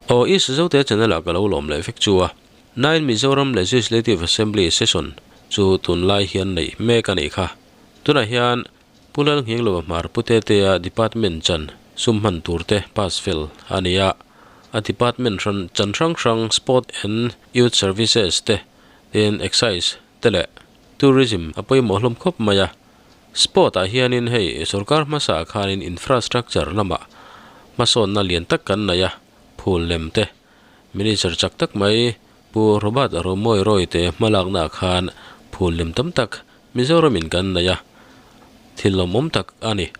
Aw East Zote channel ah ka lo lawm leh vek chu a. Nine Mizoram Legislative Assembly Session chu tunlai hian neih mek a nih kha. Tunah hian Pu Lalnghing Hmar Pu Tetea Department chan sum hman tur te pass fel a ni a. A department hran chan hrang hrang Sport and Youth Services te, tin Excise te leh Tourism a pawimawh hlawm khawp mai a. Sport ah hianin hei sorkar hmasa ah khanin infrastructure lamah hmasawnna lian tak kan nei a, phul lem te Minister chak tak mai Pu Robert Romawi Roy te hmalakna ah khan phul lem tam tak Mizoram in kan nei a, thil lawmawm tak a ni.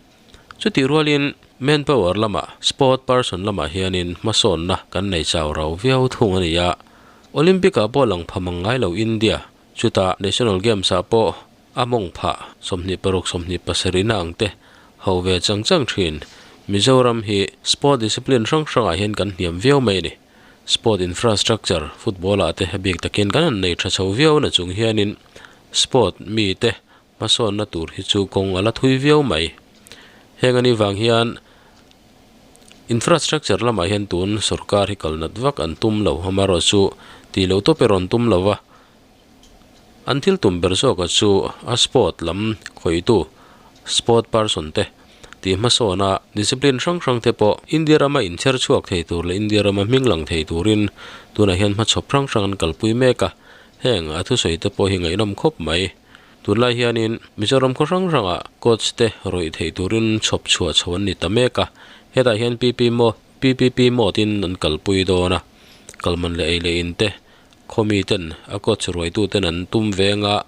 Chutih rualin manpower lamah sport person lamah hianin hmasawnna kan nei chau rau viau thung a ni a, Olympic ah pawh lang pha mang ngai lo India chutah National Games ah pawh a mawng phah 26 27 na ang te ho ve chang chang thin. Mizoram hi sport discipline hrang hrangah hian kan hniam viau mai a ni. Sport infrastructure, football ah te a bik takin kan han nei tha chho viau na chung hianin sport mi te hmasawnna tur hi chu kawng a la thui viau mai. Heng anih vang hian infrastructure lamah hian tun sorkar hi kal nat vak an tum lo, amaherawhchu tih loh tawp erawh an tum lo va. An thil tum ber zawka chu a sport lam khawihtu, sport person te tih hmasawna discipline hrang hrang te pawh India rama inchher chhuak thei tur leh India rama hming lang thei turin tunah hian hmachhawp hrang hrang an kalpui mek a, heng a thusawi te pawh hi ngaihnawm khawp mai. Tunlai hianin Mizoram khaw hrang hrangah coach te rawih thei turin chhawp chhuah chho an ni ta mek a, hetah hian PP maw PPP maw tin an kalpui dawn a, kalman leh ei leh in te Khawmi ten a coach ruaitu ten an tum veng a,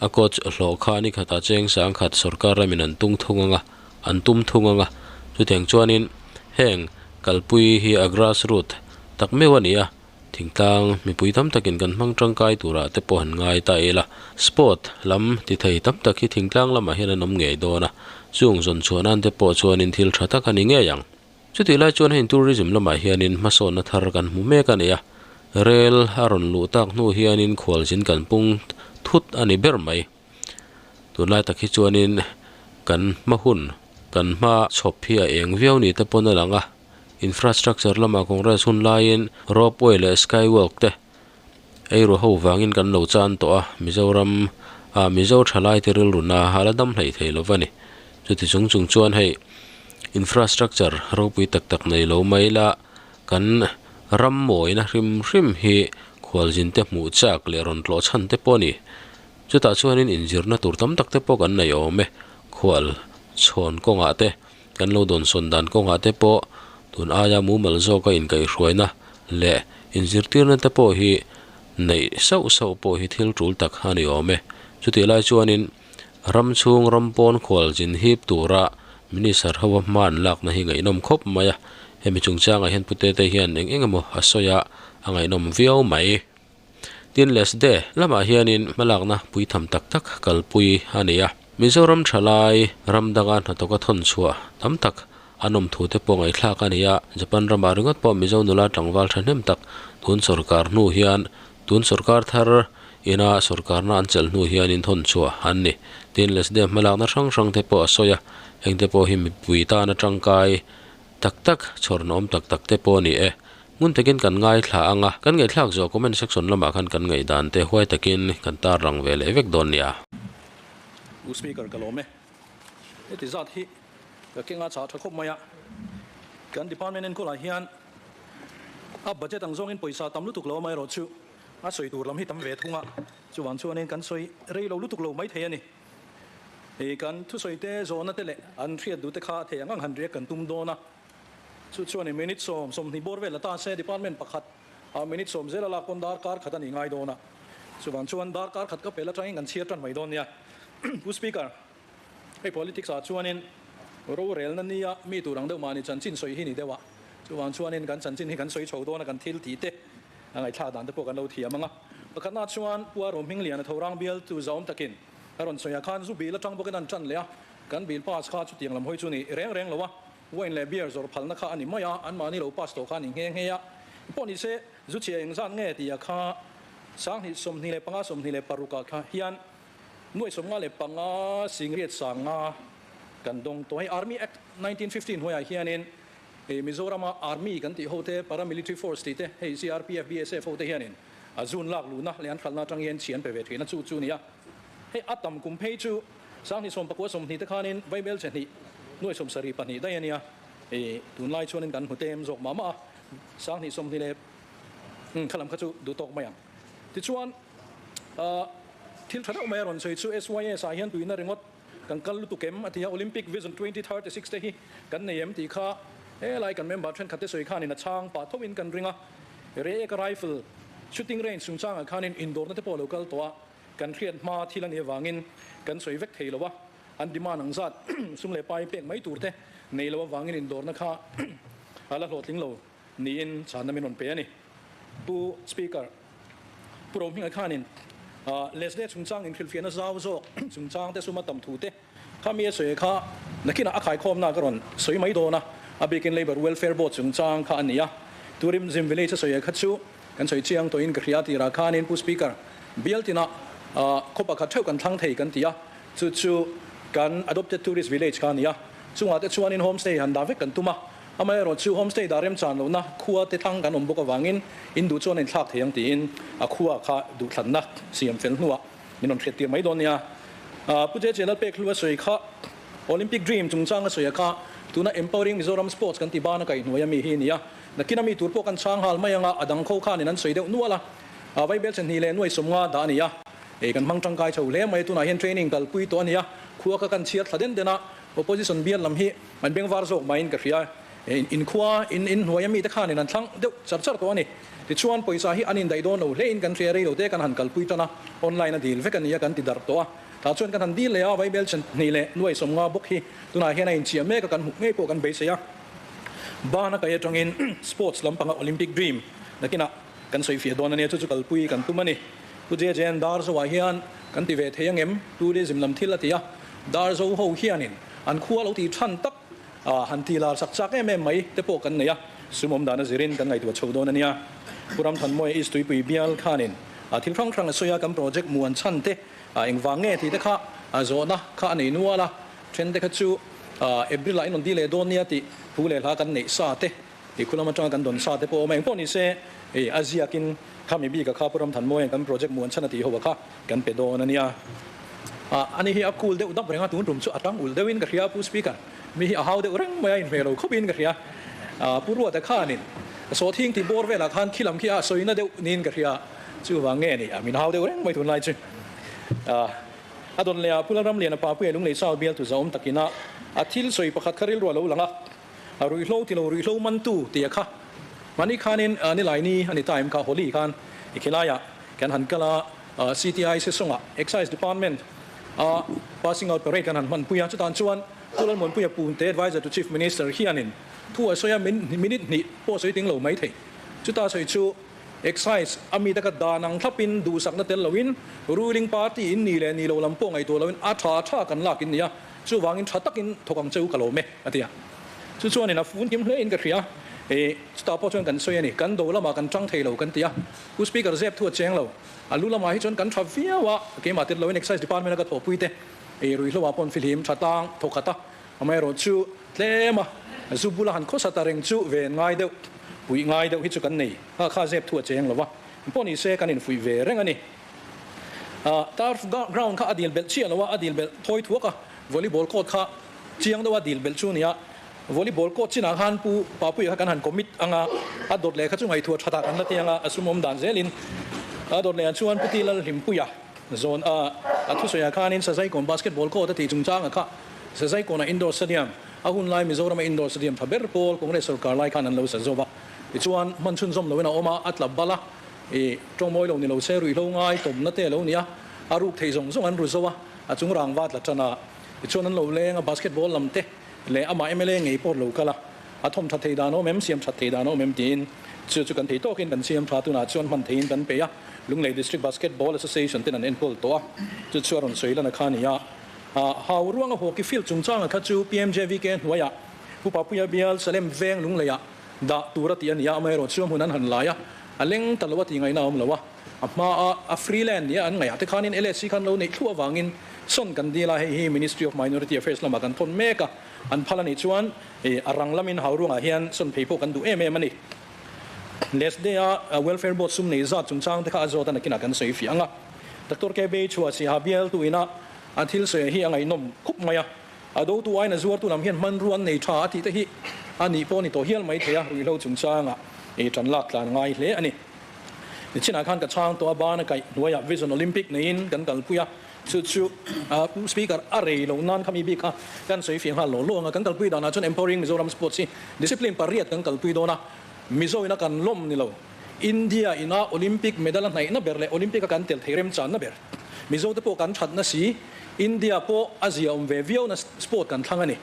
a coach hlawh kha ni khatah cheng sang khat sorkar ramin an tung thung ang a, an tum thung ang a. Chutiang chuanin heng kalpui hi a grass root tak meuh a ni a, thingtlang mipui tam takin kan hmang tangkai turah te pawh han ngai ta ila. Sport lam ti thei tam tak hi thingtlang lamah hian an awm ngei dawn a, chung zawn chhuah nan te pawh chuanin thil tha tak a ni ngei ang. Chutih lai chuan heng tourism lamah hianin hmasawnna thar kan hmu mek a ni a, rel a rawn luh tak hnu hianin khualzin kan pung thut a ni ber mai. Tunlai tak hi chuanin kan hma hun, kan hma chhawp hi a eng viau ni te pawn a lang a, infrastructure lamah Congress hun laiin ropeway leh skywalk te eiru ho vangin kan lo chan tawh a, Mizoram ah Mizo thalai te rilru na a la dam hleih thei lo va ni. Chuti chung chung chuan hei infrastructure ropui tak tak nei lo mai la kan ram mawina hrim hrim hi khualzin te hmuh chak leh rawn tlawh chhan te pawh a ni. Chutah chuanin inzirna tur tam tak te pawh kan nei awm e, khual chhawn kawngah te Kan lo dawnsawn dan kawngah te pawh tun aia mumal zawka inkaihhruaina leh inzirtirna te pawh hi neih sauh sauh pawh hi thil tul tak a ni awm e. Chutih lai chuanin ram chhung ram pawn khual zin hip tura Minister ho a hma an lakna hi ngaihnawm khawp mai a, hemi chungchangah hian Pu Tete hian eng eng emaw a sawi a, a ngaihnawm viau mai. Tin Lesde lamah hianin hmalakna puitham tak tak kalpui a ni a. Mizoram thalai ram danga hnathawka thawn chhuah tam tak an awm thu te pawh ngaihthlak a ni a. Japan ramah ringawt pawh Mizo nula tlangval thahnem tak tun sorkar hnu hian tun sorkar thar ina sorkarna an chelh hnu hianin thawn chhuah an ni. Tin Lesde hmalakna hrang hrang te pawh a sawi a, hengte pawh hi mipui tana tangkai tak tak chhawrna awm tak tak te pawh a ni e. Hmun takin kan ngaithla ang a, kan ngaihthlak zawh comment section lamah khan kan ngaihdan te huai takin kan tar lang ve leh vek dawn nia. U Speaker ka lawm e. Heti zat hi ka kenga chah tha khawp mai a, kan department enkawlah hian a budget ang zawngin pawisa tam lutuk lo amaherawhchu a sawi tur lam hi tam ve thung a, chuvang chuanin kan sawi rei lo lutuk lo maithei a ni. Hei kan thusawi te zawhna te leh an hriat duh te kha a thei ang ang han riak kan tum dawn a. Chu chuan i minute sawm, 20 bawr vel la ta se department pakhat ah minute 10 zel a lak pawn darkar khat a nih ngai dawn a. Chuvang chuan darkar khat ka pel atangin kan chhiar tan mai dawn nia. Pu Speaker, hei politics ah chuanin rorelna nia mi tur ang deuh mahni chanchin sawi hi ni deuh a. Chuvang chuanin kan chanchin hi kan sawi chho dawn a, kan thil tih te a ngaihthlak dan te pawh kan lo thiam ang a. Pakhatna chuan Pu Arum Hmingliana Thorang bialtu zahawm takin a rawn sawi ah khan zu bil atang bawkin an tan leh a, kan bil pass kha chutiang lam hawi chu ni reng reng lo a. Wine leh beer zawrh phalna kha a ni mai a, anmahni lo pass tawh kha a ni nghe nghe a. Pawh ni se, zu chhia engzat nge tih ah kha 2025 26 ah kha hian 55,000 singriat 5000 kan dawng tawh. Hei Army Act 1915 hnuaiah hianin Mizorama Army kan tih hote, Paramilitary Force tih te, hei CRPF, BSF hote hianin a zun lak luhna leh an hralhna atang hian chhi an pe ve thin a, chu chu nia. Hei a tam kum phei chu Sanghnih 19 20 te khanin Vaibel che hnih nuai 72 daih a nia. Tunlai chuanin kan hmu tem zawk mah mah a, Sanghnih 20 leh kha lam kha chu duh tawk mai ang. Tichuan thil tha deuh mai a rawn sawi chu SYS ah hian tuina ringawt kan kal lutuk em a ti a, Olympic Vision 2036 te hi kan nei em tih kha helai kan member thenkhat te sawi khanin a chhang pah tho in kan ring a, Reiek Rifle Shooting Range chungchangah khanin indawrna te pawh a lo kal tawh a, kan hriat hma thil a nih avangin kan sawi vek thei lo a, an demand ang zat sum leh pai pek mai tur te nei lo avangin indawrna kha a la hlawhtling lo niin chhanna min rawn pe a ni. Pu Speaker, Pu Rohminga khanin Leslie chungchang inhrilhfiahna zau zawk chungchang te suma tam thu te kha mi a sawi kha nakinah a khaikhawmna ka rawn sawi mai dawn a, a bikin Labour Welfare Board chungchang kha a ni a. Tourism Village a sawi kha chu kan sawi chiang tawhin ka hria tirah khanin Pu Speaker, bial tinah khaw pakhat theuh kan thlang thei kan ti a, chu chu kan Adopted Tourist Village kha a ni a, chungah te chuanin homestay han dah vek kan tum a. Amaherawh chu homestay dah remchan lohna khua te thlang kan awm bawk avangin in duh chuan a inthlak thei ang tiin a khua kha duhthlanna siam fel hnuah min rawn hriattir mai dawn nia. Pu JJ Lalpek Hlu a sawi kha Olympic Dream chungchang a sawi a kha tuna Empowering Mizoram Sports kan ti ban a kaihhnuai ami hi a ni a, nakin ami tur pawh kan chhang hal mai anga a dang kho khanin an sawi deuh nual a, Vaibel chhehnih leh nuai 50 dah a ni a, kan hmang tangkai chho hle mai tunah hian training kalpui tawh a ni a, khua kha kan chhiar thla den den a, Opposition bial lam hi an bengvar zawk maiin ka hria. In khua, in in hnuaia mite khanin an thlang deuh char char tawh a ni. Tichuan pawisa hi an indaih dawn lo hlein kan hria rei lo te kan han kalpui tan a, online a dil vek a ni a kan ti darh tawh a. Tah chuan kan han dil leh a, Vaibel chhehnih leh nuai 50 bawk hi tunah hian a inchiah mek a, kan hmuh ngei pawh kan beisei a. Bana kai atangin sports lampanga Olympic dream nakinah kan sawi fiah dawn a nia, chu chu kalpui kan tum a ni. Pu JJN Darzoah hian kan ti ve thei angem? Tourism lam thil a ti a, Darzo ho hianin an khua lo tih than tak a han ti lar chak chak em em mai te pawh kan nei a, sum awm dan a zirin kan ngaihtuah chho dawn a nia. Pu Ramthanmawia East Tuipui bial khanin a thil hrang hrang a sawi a, kan project muan chhan te engvang nge tih te kha a zawhna kha a nei nual a, then te kha chu April ah in rawn ti leh dawn nia tih thu leh hla kan neih sa te I khulam atanga kan dawn sa te pawh awm a, engpawh ni se i a ziakin khami bika kha Pu Ramthanmawia'n kan project muan chhan a tih ho a kha kan pe dawn a nia. Ani hi a cool deuh dap reng a, tun tum chu a tang ulh deuhin ka hria Pu Speaker, mi hi a hau deuh reng mai a, inhmeh lo khawpin ka hria. Pu Ruata khanin sawhthing tih bawr velah khan khi lam khi a sawina deuh niin ka hria, chuvang nge ni a min hau deuh reng mai tunlai chu. A dawn leh ah Pu Lalramliana Papuia Lunglei South bialtu zahawm takina a thil sawi pakhat kha rilru a lo lang a. A ruihhlo ti lo ruihhlo mantu tih a kha. Mahni khanin Nilaini a ni time kha Holi khan i khilaiah kan han kal a, CTI Sesawngah Excise Department a Passing Out Parade kan han hmanpui a, chutan chuan Pu Lalmuanpuia Punte Adviser to Chief Minister hianin thu a sawi a, minute hnih pawh sawi ting lo mai thei. Chuta sawi chu Excise a mi taka dan ang thlapin duhsakna tel loin ruling party in ni leh ni lo lam pawh ngaihtuah loin a tha tha kan lak in ni a, Chuvangin tha takin thawk ang che u ka lawm e, a ti a. Chu chuanin a fun kim hlein ka hria. E, chutah pawh chuan kan sawi a ni, kan do lamah kan tang thei lo kan ti a. Pu Speaker zep thu a cheng lo. A lu lamah hi chuan kan tha viau a, keimah tel loin Excise Department a ka thawhpui te, e, ruihhlo ah pawh an fihlim tha tang thawk khat a. Amaherawh chu tlem a, zu bula han khawsa ta reng chu ven ngai deuh, puih ngai deuh hi chu kan nei. Kha kha zep thu a cheng lo va, pawh ni se kan infuih ve reng a ni. Turf ground kha a dil belh chiah lo a, a dil belh thawi thuak a, volleyball court kha chiang deuh a dil belh chu nia, volleyball court chinah khan Pu Papuia kha kan han commit ang a, a dawt leh kha chu ngaihtuah tha tak an la ti ang a, a sumawm dan zelin a dawt leh ah chuan Pu Ti Lalhlimpuia zawn a, a thusawiah khanin Sazaikawn basketball court a tih chungchangah kha Sazaikawnah indoor stadium a hun lai Mizorama indoor stadium tha ber pawl Congress sorkar lai khan an lo sa zo va, tichuan hman chhunzawm loin a awm a, a tla bal a. I tawng mawi lo ni lo se ruihhlo ngai tawmna te a lo ni a, a ruk thei zawng zawng an ru zo a, a chung rang va tla tan a, tichuan an lo leng a, basketball lam te leh amah mla ngei pawh lo kal a, a thawm that thei dan a awm em, siam that thei dan a awm em tiin chu chu kan thei tawkin kan siam tha, tunah chuan hman theiin kan peih a, Lunglei District Basketball Association ten an enkawl tawh a, chu chu a rawn sawi lan a kha a ni a, Hau ruanga hockey field chungchanga kha chu PMJVK hnuaiah Pu Papuia Bial Salem Veng Lungleiah dah tur a tih a ni a, amaherawh chu a hmun an han lai a, a leng ta lo a tih ngaihna a awm lo a. A hmaa a free land nia an ngaihah te khanin LSC khan lo neih thluah avangin sawn kan dil a, hei hi Ministry of Minority Affairs lamah kan thawn mek a, an phal a nih chuan a rang lamin Hauruangah hian sawn phei pawh kan duh em em a ni. Last day a Welfare Board sum nei zat chungchang te kha a zawt a nakinah kan sawi fiah ang a. Doctor KB chhuah siaha bialtu ina a thil sawi hi a ngaihnawm khup mai a, a dotu aiin a zuartu lam hian hmanrua an nei tha a tih te hi a nih pawh a ni tawh hial mai thei a, ruihhlo chungchangah tan lak tlan a ngai hle a ni. Nichinah khan ka chhang tawh a, bana kaih hnuaiah Vision Olympic neiin kan kalpui a, chu chu Speaker a rei loh nan khami bik kha kan sawi fiah nghal law law ang a, kan kalpui danah chuan Empowering Mizoram Sports hi discipline pariat kan kalpui dawn a, Mizo ina kan lawm ni lo, India ina Olympic medal a hnaihna ber leh Olympic a kan tel thei remchanna ber, Mizo te pawh kan thatna si, India pawh a zia awm ve viau na sport kan thlang a ni.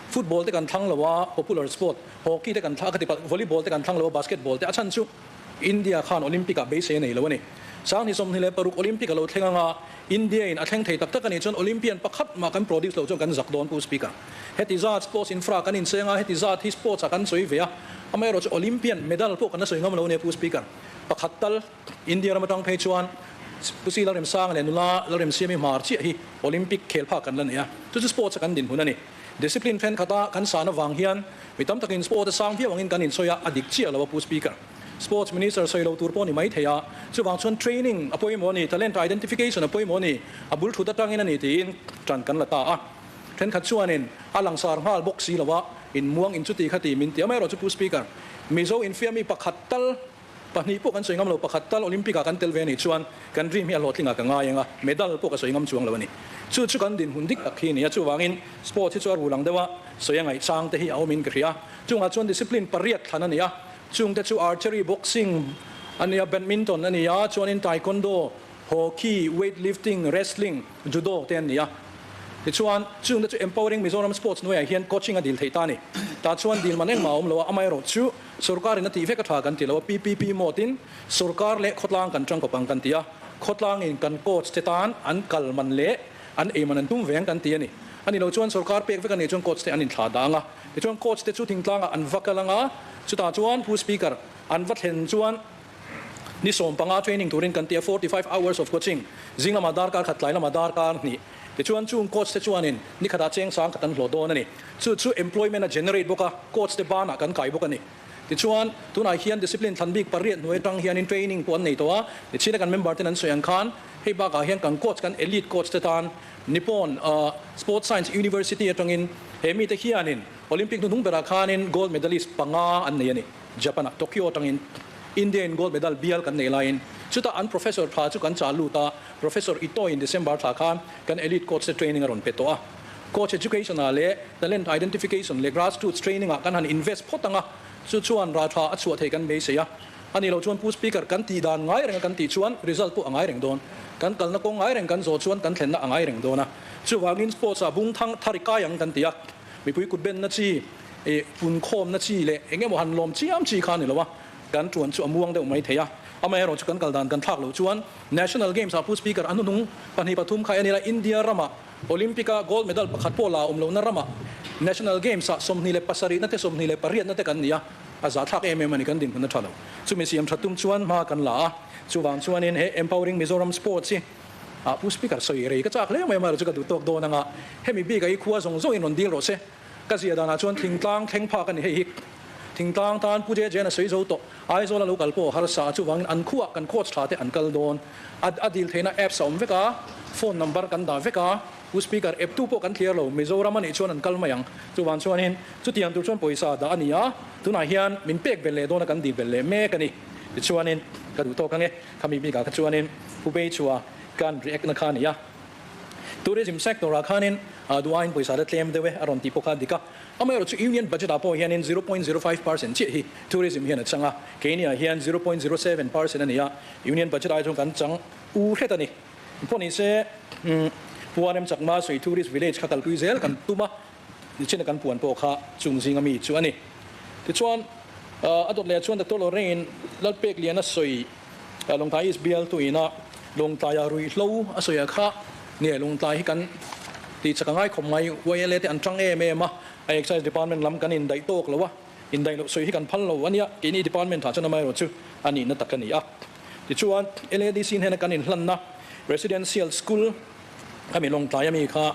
Football te kan thlang lo a, popular sport, hockey te kan thlang, ka ti palh, volleyball te kan thlang lo a, basketball te a chhan chu India khan Olympic ah beisei a nei lo a ni. 2026 Olympic a lo thleng anga India in a thleng thei tak tak a nih chuan Olympian pakhat mah kan produce loh chuan kan zak dawn Pu Speaker. Heti zat sports infra kan inseng a, heti zat hi sports ah kan sawi ve a, amaherawhchu Olympian medal pawh kan la sawi ngam lo a nia Pu Speaker. Pakhat tal India ram atang phei chuan Pu Si Lalremsanga leh nula Lalremsiami hmar chiah hi Olympic khel phak kan la nei a, chu chu sports a kan dinhmun a ni. Discipline thenkhat a kan san avang hian mi tam takin sport a sang viau angin kan insawi a, a dik chiah lo a Pu Speaker. Sports Minister sawi lo tur pawh ni mai thei a, chuvang chuan training a pawimawh a ni, talent identification a pawimawh a ni, a bul thut atangin a ni tiin tan kan la ta a. Thenkhat chuanin a langsar nghal bawk si lo a, inmuang in chuti kha ti min ti amaherawhchu Pu Speaker, Mizo infiami pakhat tal, Pahnih pawh kan sawi ngam lo, pakhat tal Olympic ah kan tel ve anih chuan kan dream hi a hlawhtling ah ka ngai ang a, medal pawh ka sawi ngam chuang lo a ni. Chu chu kan dinhmun dik tak hi a ni a, chuvangin sports hi chu a rul ang deuh a, sawi a ngaihchang te hi a awm in ka hria. Chungah chuan discipline pariat thlan a ni a, chungte chu archery, boxing a ni a, badminton a ni a, chuanin taekwondo, hockey, weight lifting, wrestling, judo te an ni a. Tichuan, chungte chu Empowering Mizoram Sports hnuaiah hian coaching a dil theih ta a ni. Tah chuan dil man engmah a awm lo a, amaherawh chu Sorkar in a tih vek a tha kan ti lo a, PPP mode in sorkar leh khawtlang kan tangkawp ang kan ti a, khawtlang in kan coach te tan an kal man leh an ei man an tum ve ang kan ti a ni. A ni lo chuan sorkar pek vek a nih chuan coach te an inthlah dah ang a, tichuan coach te chu thingtlang ah an va kal ang a, chutah chuan Pu Speaker an va thlen chuan ni 15 training turin kan ti a, 45 hours of coaching, zing lamah darkar khat tlai lamah darkar hnih. Tichuan chung coach te chuanin ni khatah cheng sang khat an hlawh dawn a ni. Chu chu employment a generate bawk a, coach te banah kan kai bawk a ni. Tichuan tunah hian discipline thlan bik pariat hnuai atang hianin training pawh an nei tawh a, nichina kan member ten an sawi ang khan hei bakah hian kan coach kan elite coach te tan Nippon Sports Science University atangin he mite hianin Olympic hnuhnung berah khanin gold medalist panga an nei a ni. Japan ah Tokyo atangin India in gold medal bial kan nei laiin chutah an professor tha chu kan chah lut a, Professor Ito in December thla khan kan elite coach te training a rawn pe tawh a. Coach education ah leh talent identification leh grassroots training ah kan han invest phawt ang a, chu chuan rah tha a chhuah thei kan beisei a. A nih loh chuan Pu Speaker kan tih dan ngai reng a kan tih chuan result pawh a ngai reng dawn. Kan kalna kawng ngai reng kan zawh chuan kan thlenna a ngai reng dawn a. Chuvangin sports ah bung thang thar i kai ang kan ti a, mipui kut benna chi, Ih, punkhawmna chi leh eng emaw han lawm chiam chi kha a ni lo a, kan tuan chu a muang deuh mai thei a. Amaherawh chu kan kal dan kan thlak loh chuan National Games ah Pu Speaker a hnuhnung pahnih pathum kha en ila India ramah Olympic a gold medal pakhat pawh la awm lohna ramah National Games ah 27 na te 28 na te kan ni a, a zahthlak em em a ni kan dinhmun a tha lo. Chumi siam tha tum chuan hma kan la a, chuvang chuanin he Empowering Mizoram Sports hi ah Pu Speaker sawi rei ka chak hle mai amaherawh chu ka duh tawk dawn anga hemi bik ah i khua zawng zawng in rawn dil rawh se. Ka zia danah chuan thingtlang thleng phak a ni hei hi. Thingtlang tan Pu JJ-an a sawi zo tawh. Aizawl a lo kal pawh harsa a chuvangin an khuah kan coach tha te an kal dawn. A a dil theihna apps a awm vek a, phone number kan dah vek a, Pu Speaker app tu pawh kan thliar lo, Mizoram a nih chuan an kal mai ang. Chuvang chuanin chutiang tur chuan pawisa dah a ni a, tunah hian min pek belh leh dawn a kan dil belh leh mek a ni. Tichuanin ka duh tawk ang e, khami bikah kha chuanin Pu Beichua kan react na kha a ni a. Tourism sector ah khanin duain pawisa la tlem deuh e a rawn tih pawh kha a dik a. Amaherawh chu Union budget ah pawh hianin 0.05% chiah hi tourism hian a chang a, keini ah hian 0.07% a ni a, Union budget ai chuan kan chang u hret a ni. Pawh ni se Puan Chakma sawi tourist village kha kalpui zel kan tum a, nichina kan puan pawh kha chung zinga mi chu a ni. Tichuan a dawt leh chuan Doctor Lorraine Lalpekliana sawi Lawngtlai East bial tuina Lawngtlaia ruihhlo a sawi a kha nge Lawngtlai hi kan tih chak a ngai khawp mai YLA te an tang em em a, a Excise Department lam kan indaih tawk lo a, indaih loh sawi hi kan phal lo a nia, keini Department ah chuan amaherawh chu a nihna tak a ni a. Tichuan, LADC hnena kan inhlanna Residential School khami Lawngtlai ami kha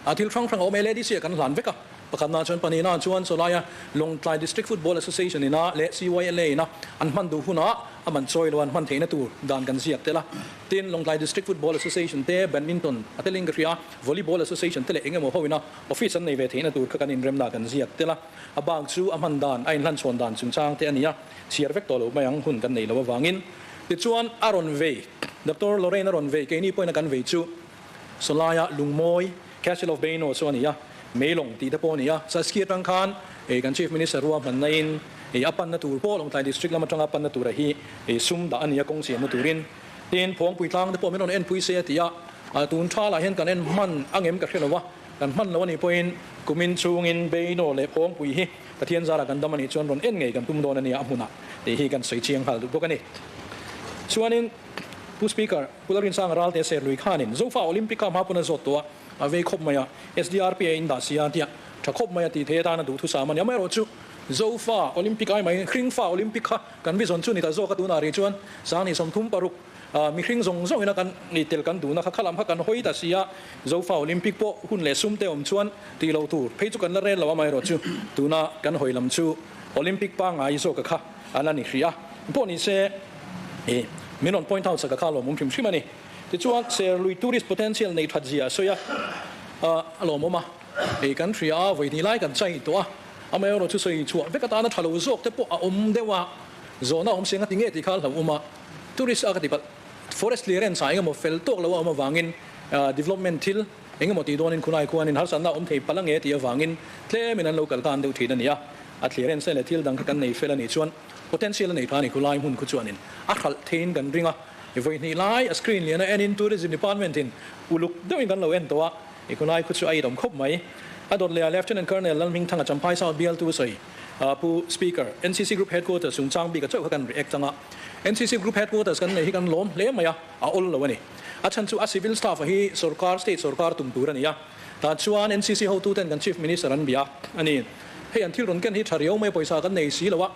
a thil hrang hrang a awm a, LADC ah kan hlan vek a. Pakhatna chuan pahnihna chuan chawlaia Lawngtlai District Football Association ina leh CYLA ina an hman duh hunah a man chawi lo an hman theihna tur dan kan ziak tel a. Tin, Lawngtlai District Football Association te, Badminton a telin ka hria, Volleyball Association te leh eng emaw ho ina office an nei ve theihna tur kha kan inremna kan ziak tel a. A bak chu a hman dan, a inhlanchhawn dan chungchang te a ni a, chhiar vek tawh lo mai ang hun kan nei lo avangin. Tichuan, a rawn vei, Doctor Lorraine a rawn vei, keini pawhin a kan vei chu sawlaia Lungmawi, Castle of Beino chu a ni a, Meilawng tih te pawh a ni a. Saski atang khan kan Chief Minister ruahmanna in a panna tur pawh Lawngtlai District lam atanga panna tura hi sum dah a ni a kawng siamna turin. Tin, Phawngpui tlang te pawh min rawn enpui se a ti a, tun tha lah hian kan en hman angem ka hre lo a. Kan hman lo a nih pawhin kumin chungin Beino leh Phawngpui hi Pathian zara kan dam a nih chuan rawn en ngei kan tum dawn a nia a hmunah tih hi kan sawi chiang nghal duh bawk a ni. Chuanin Pu Speaker, Pu Lalrinsanga Ralte Serlui khanin Zofa Olympic a hma pawn a zawt tawh a, a vei khawp mai a, SDRP a indah si a tia tha khawp mai a tih theih atana duhthusam a ni. Amaherawhchu Zofa Olympic ai mai Hringfa Olympic kha kan vision chu ni ta zawk a tunah rih chuan Sangni 36 Mihring zawng zawngin a kan ni tel kan duhna kha khalam kha kan hawi ta si a, Zofa Olympic pawh hun leh sum te awm chuan tih loh tur phei chu kan la rel lo amaherawh chu tuna kan hawi lam chu Olympic pangngai zawka kha a la ni hrih a, pawh ni se i min rawn point out saka kha lawmawm hrim hrim a ni. Tichuan Serlui tourist potential nei that zia a sawi a, a lawmawm a, i kan hria a, vawihnih lai kan chai tawh a, amaherawh chu sawi chhuah vek atana tha lo zawk te pawh a awm deuh a, zawhna awm si anga ti nge tih kha a hlauhawm a. Tourist a ka ti palh. Forest clearance ah engemaw fel tawk lo a awm avangin development thil engemaw tih dawnin khulai khuanin harsatna a awm thei palh ange tih avangin tlemin an lo kal tan deuh thin a ni a. A clearance leh thil dang kha kan nei fel a nih chuan potential a nei tha a ni khulai hmun khu chuanin a hralh theiin kan ring a. I vawi hnih lai a screen lian a enin Tourism Department in uluk deuhin kan lo en tawh a, i khulai khu chu a itawm khawp mai. A dawt leh a Lieutenant Colonel Lalhmingthanga Champhai South bialtu sawi. Pu Speaker, NCC Group Headquarters chungchang bik a chauh kha kan react ang a. NCC Group Headquarters kan nei hi kan lawm hle mai a, a awl lo a ni. A chhan chu a civil staff a hi sorkar, state sorkar tum tur a ni a. Tah chuan NCC hotuten kan Chief Minister an bia a ni. Hei an thil rawn ken hi tha riau mai a, pawisa kan nei si lo a,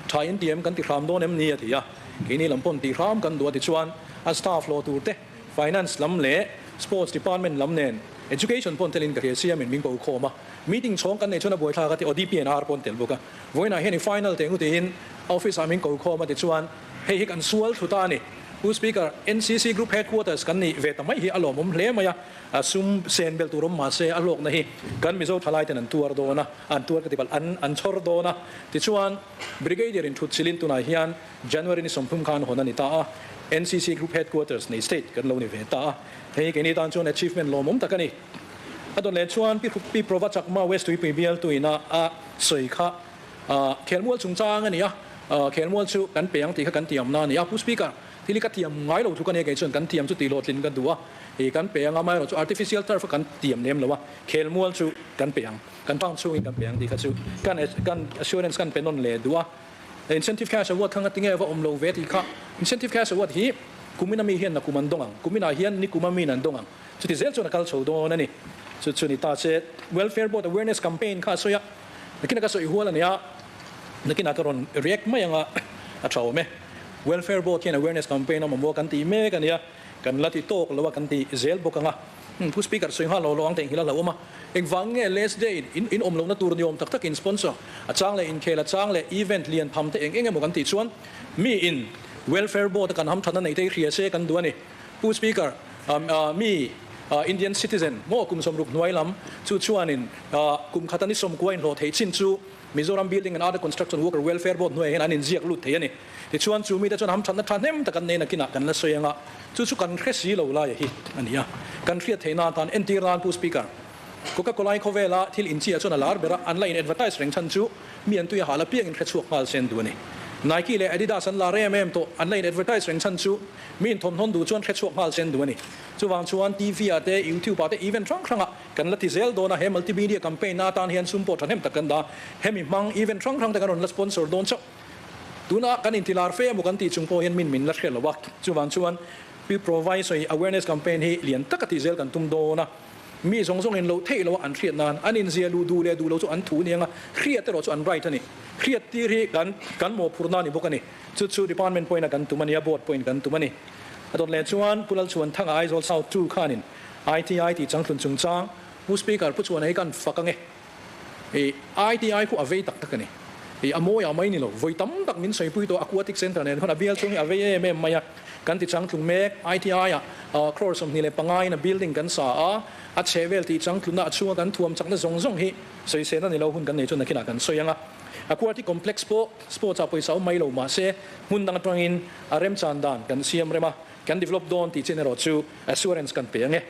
tha in ti em kan ti hram dawn em ni a ti a. Keini lam pawn tih hram kan duh a ti chuan a staff hlawh tur te, Finance lam leh Sports Department lam nen Education pawn telin ka hria siamin min ko khawm a. Meeting chhawng kan neih chuan a buaithlak a ti aw DPNR pawn tel bawk a. Vawiinah hian i final teh ngu tiin office ah min ko khawm a tichuan hei hi kan sual thlu ta a ni. Pu Speaker, NCC Group Headquarters kan nih ve ta mai hi a lawmawm hle mai a, a sum sen belh tur awm mahse a hlawkna hi kan Mizo thalai ten an tuar dawn a, an tuar ka ti palh, an an chhawr dawn a. Tichuan Brigadier in thut chilin tunah hian January ni 30 khan hawn a ni ta a, NCC Group Headquarters nei state kan lo ni ve ta a. Hei keini tan chuan achievement lawmawm tak a ni. A dawn leh chuan Pi Pi Prova Chakma West Tuipui bialtuina a sawi kha khelmual chungchang a ni a, khelmual chu kan pe ang tih kha kan tiamna a ni a. Pu Speaker, thil hi ka tiam ngai lo tluk a nia kei chuan kan tiam chu tih hlawhtlin ka duh a, ih kan pe ang a, amaherawhchu chu artificial turf a kan tiam lem lo a, khelmual chu kan pe ang, kan town chhungin kan pe ang tih kha chu kan kan assurance kan pe nawn leh duh a. Incentive cash award kha ngatinge va awm lo ve tih kha incentive cash award hi kumina mi hian nakum an dawng ang, kuminah hian nikuma miin an dawng ang. Chuti zel chuan a kal chho dawn a ni. Chu chu ni ta che Welfare Board Awareness Campaign kha a sawi a, nakinah ka sawi hual a nia, nakinah ka rawn react mai anga a tha awm e. Welfare Board hian Awareness Campaign a mamawh kan tih mek a nia, kan la ti tawk lo a kan ti zel bawk anga. Pu Speaker sawi nghal lo lo ang theihnghilh a hlauhawm a, engvang nge last day in in awm lohna tur ni awm tak takin sponsor a chang leh inkhel a chang leh event lian tham te eng eng emaw kan tih chuan mi in Welfare Board a kan hamthatna neih te hi hria se kan duh a ni. Pu Speaker, mi Indian citizen maw kum 60 hnuai lam chu chuanin kum khat a ni 90 inhlawh theih chin chu Mizoram Building and Other Construction Worker Welfare Board hnuaiah hian an inziak lut thei a ni. Tichuan chu mite chuan hamthatna thahnem tak an nei nakinah kan la sawi ang a, chu chu kan hre si lo laia hi a ni a. Kan hriat theih nan tan entir nan Pu Speaker, Coca-Cola-i khawvela thil inchhiah chuan a lar ber a, an la in advertise reng chhan chu mi an tui a hal apiangin hre chhuak nghal sen duh a ni. Nike leh Adidas an lar em em tawh, an la in advertise reng chhan chu mi in thawmhnawn duh chuan hre chhuak nghal sen duh a ni. Chuvang chuan TV ah te, YouTube ah te, event hrang hrangah kan la ti zel dawn a, he multimedia campaign na atan hian sum pawh thahnem tak kan dah. Hemi hmang event hrang hrang te kan rawn la sponsor dawn chauh. Tuna kan inti lar fe emaw kan tih chung pawh hian min min la hriat lo a, chuvang chuan Pi Provide sawi awareness campaign hi lian taka tih zel kan tum dawn a. Mi zawng zawngin loh theih loh a an hriat nan an inzia luh duh leh duh lo chu an thu aniang a, hriat erawh chu an right a ni. Hriat tir hi kan kan mawhphurhna a ni bawk a ni. Chu chu department pawhin a kan tum a ni a, board pawhin kan tum a ni. A dawt leh chuan Pu Lalchhuanthanga Aizawl South 2 khanin ITI tih changtlun chungchang Pu Speaker Pu Chuana hi kan fak ange. I ITI khu a vei tak tak a ni. I a mawi ah mai ni lo. Vawi tam tak min sawipui tawh Aquatic Centre nen khawn a bial chhung hi a vei em em mai a. Kan ti changtlung mek. ITI ah crore 25 in a building kan sa a, a chhehvel tih changtlunna a chhunga kan thuam chakna zawng zawng hi sawisel a ni lo hun kan nei chu nakinah kan sawi ang a. Aquatic Complex pawh sports ah pawisa awm mai lo mahse hmun dang atangin a remchan dan kan siam rem a, kan develop dawn tih chin erawh chu assurance kan pe ang e.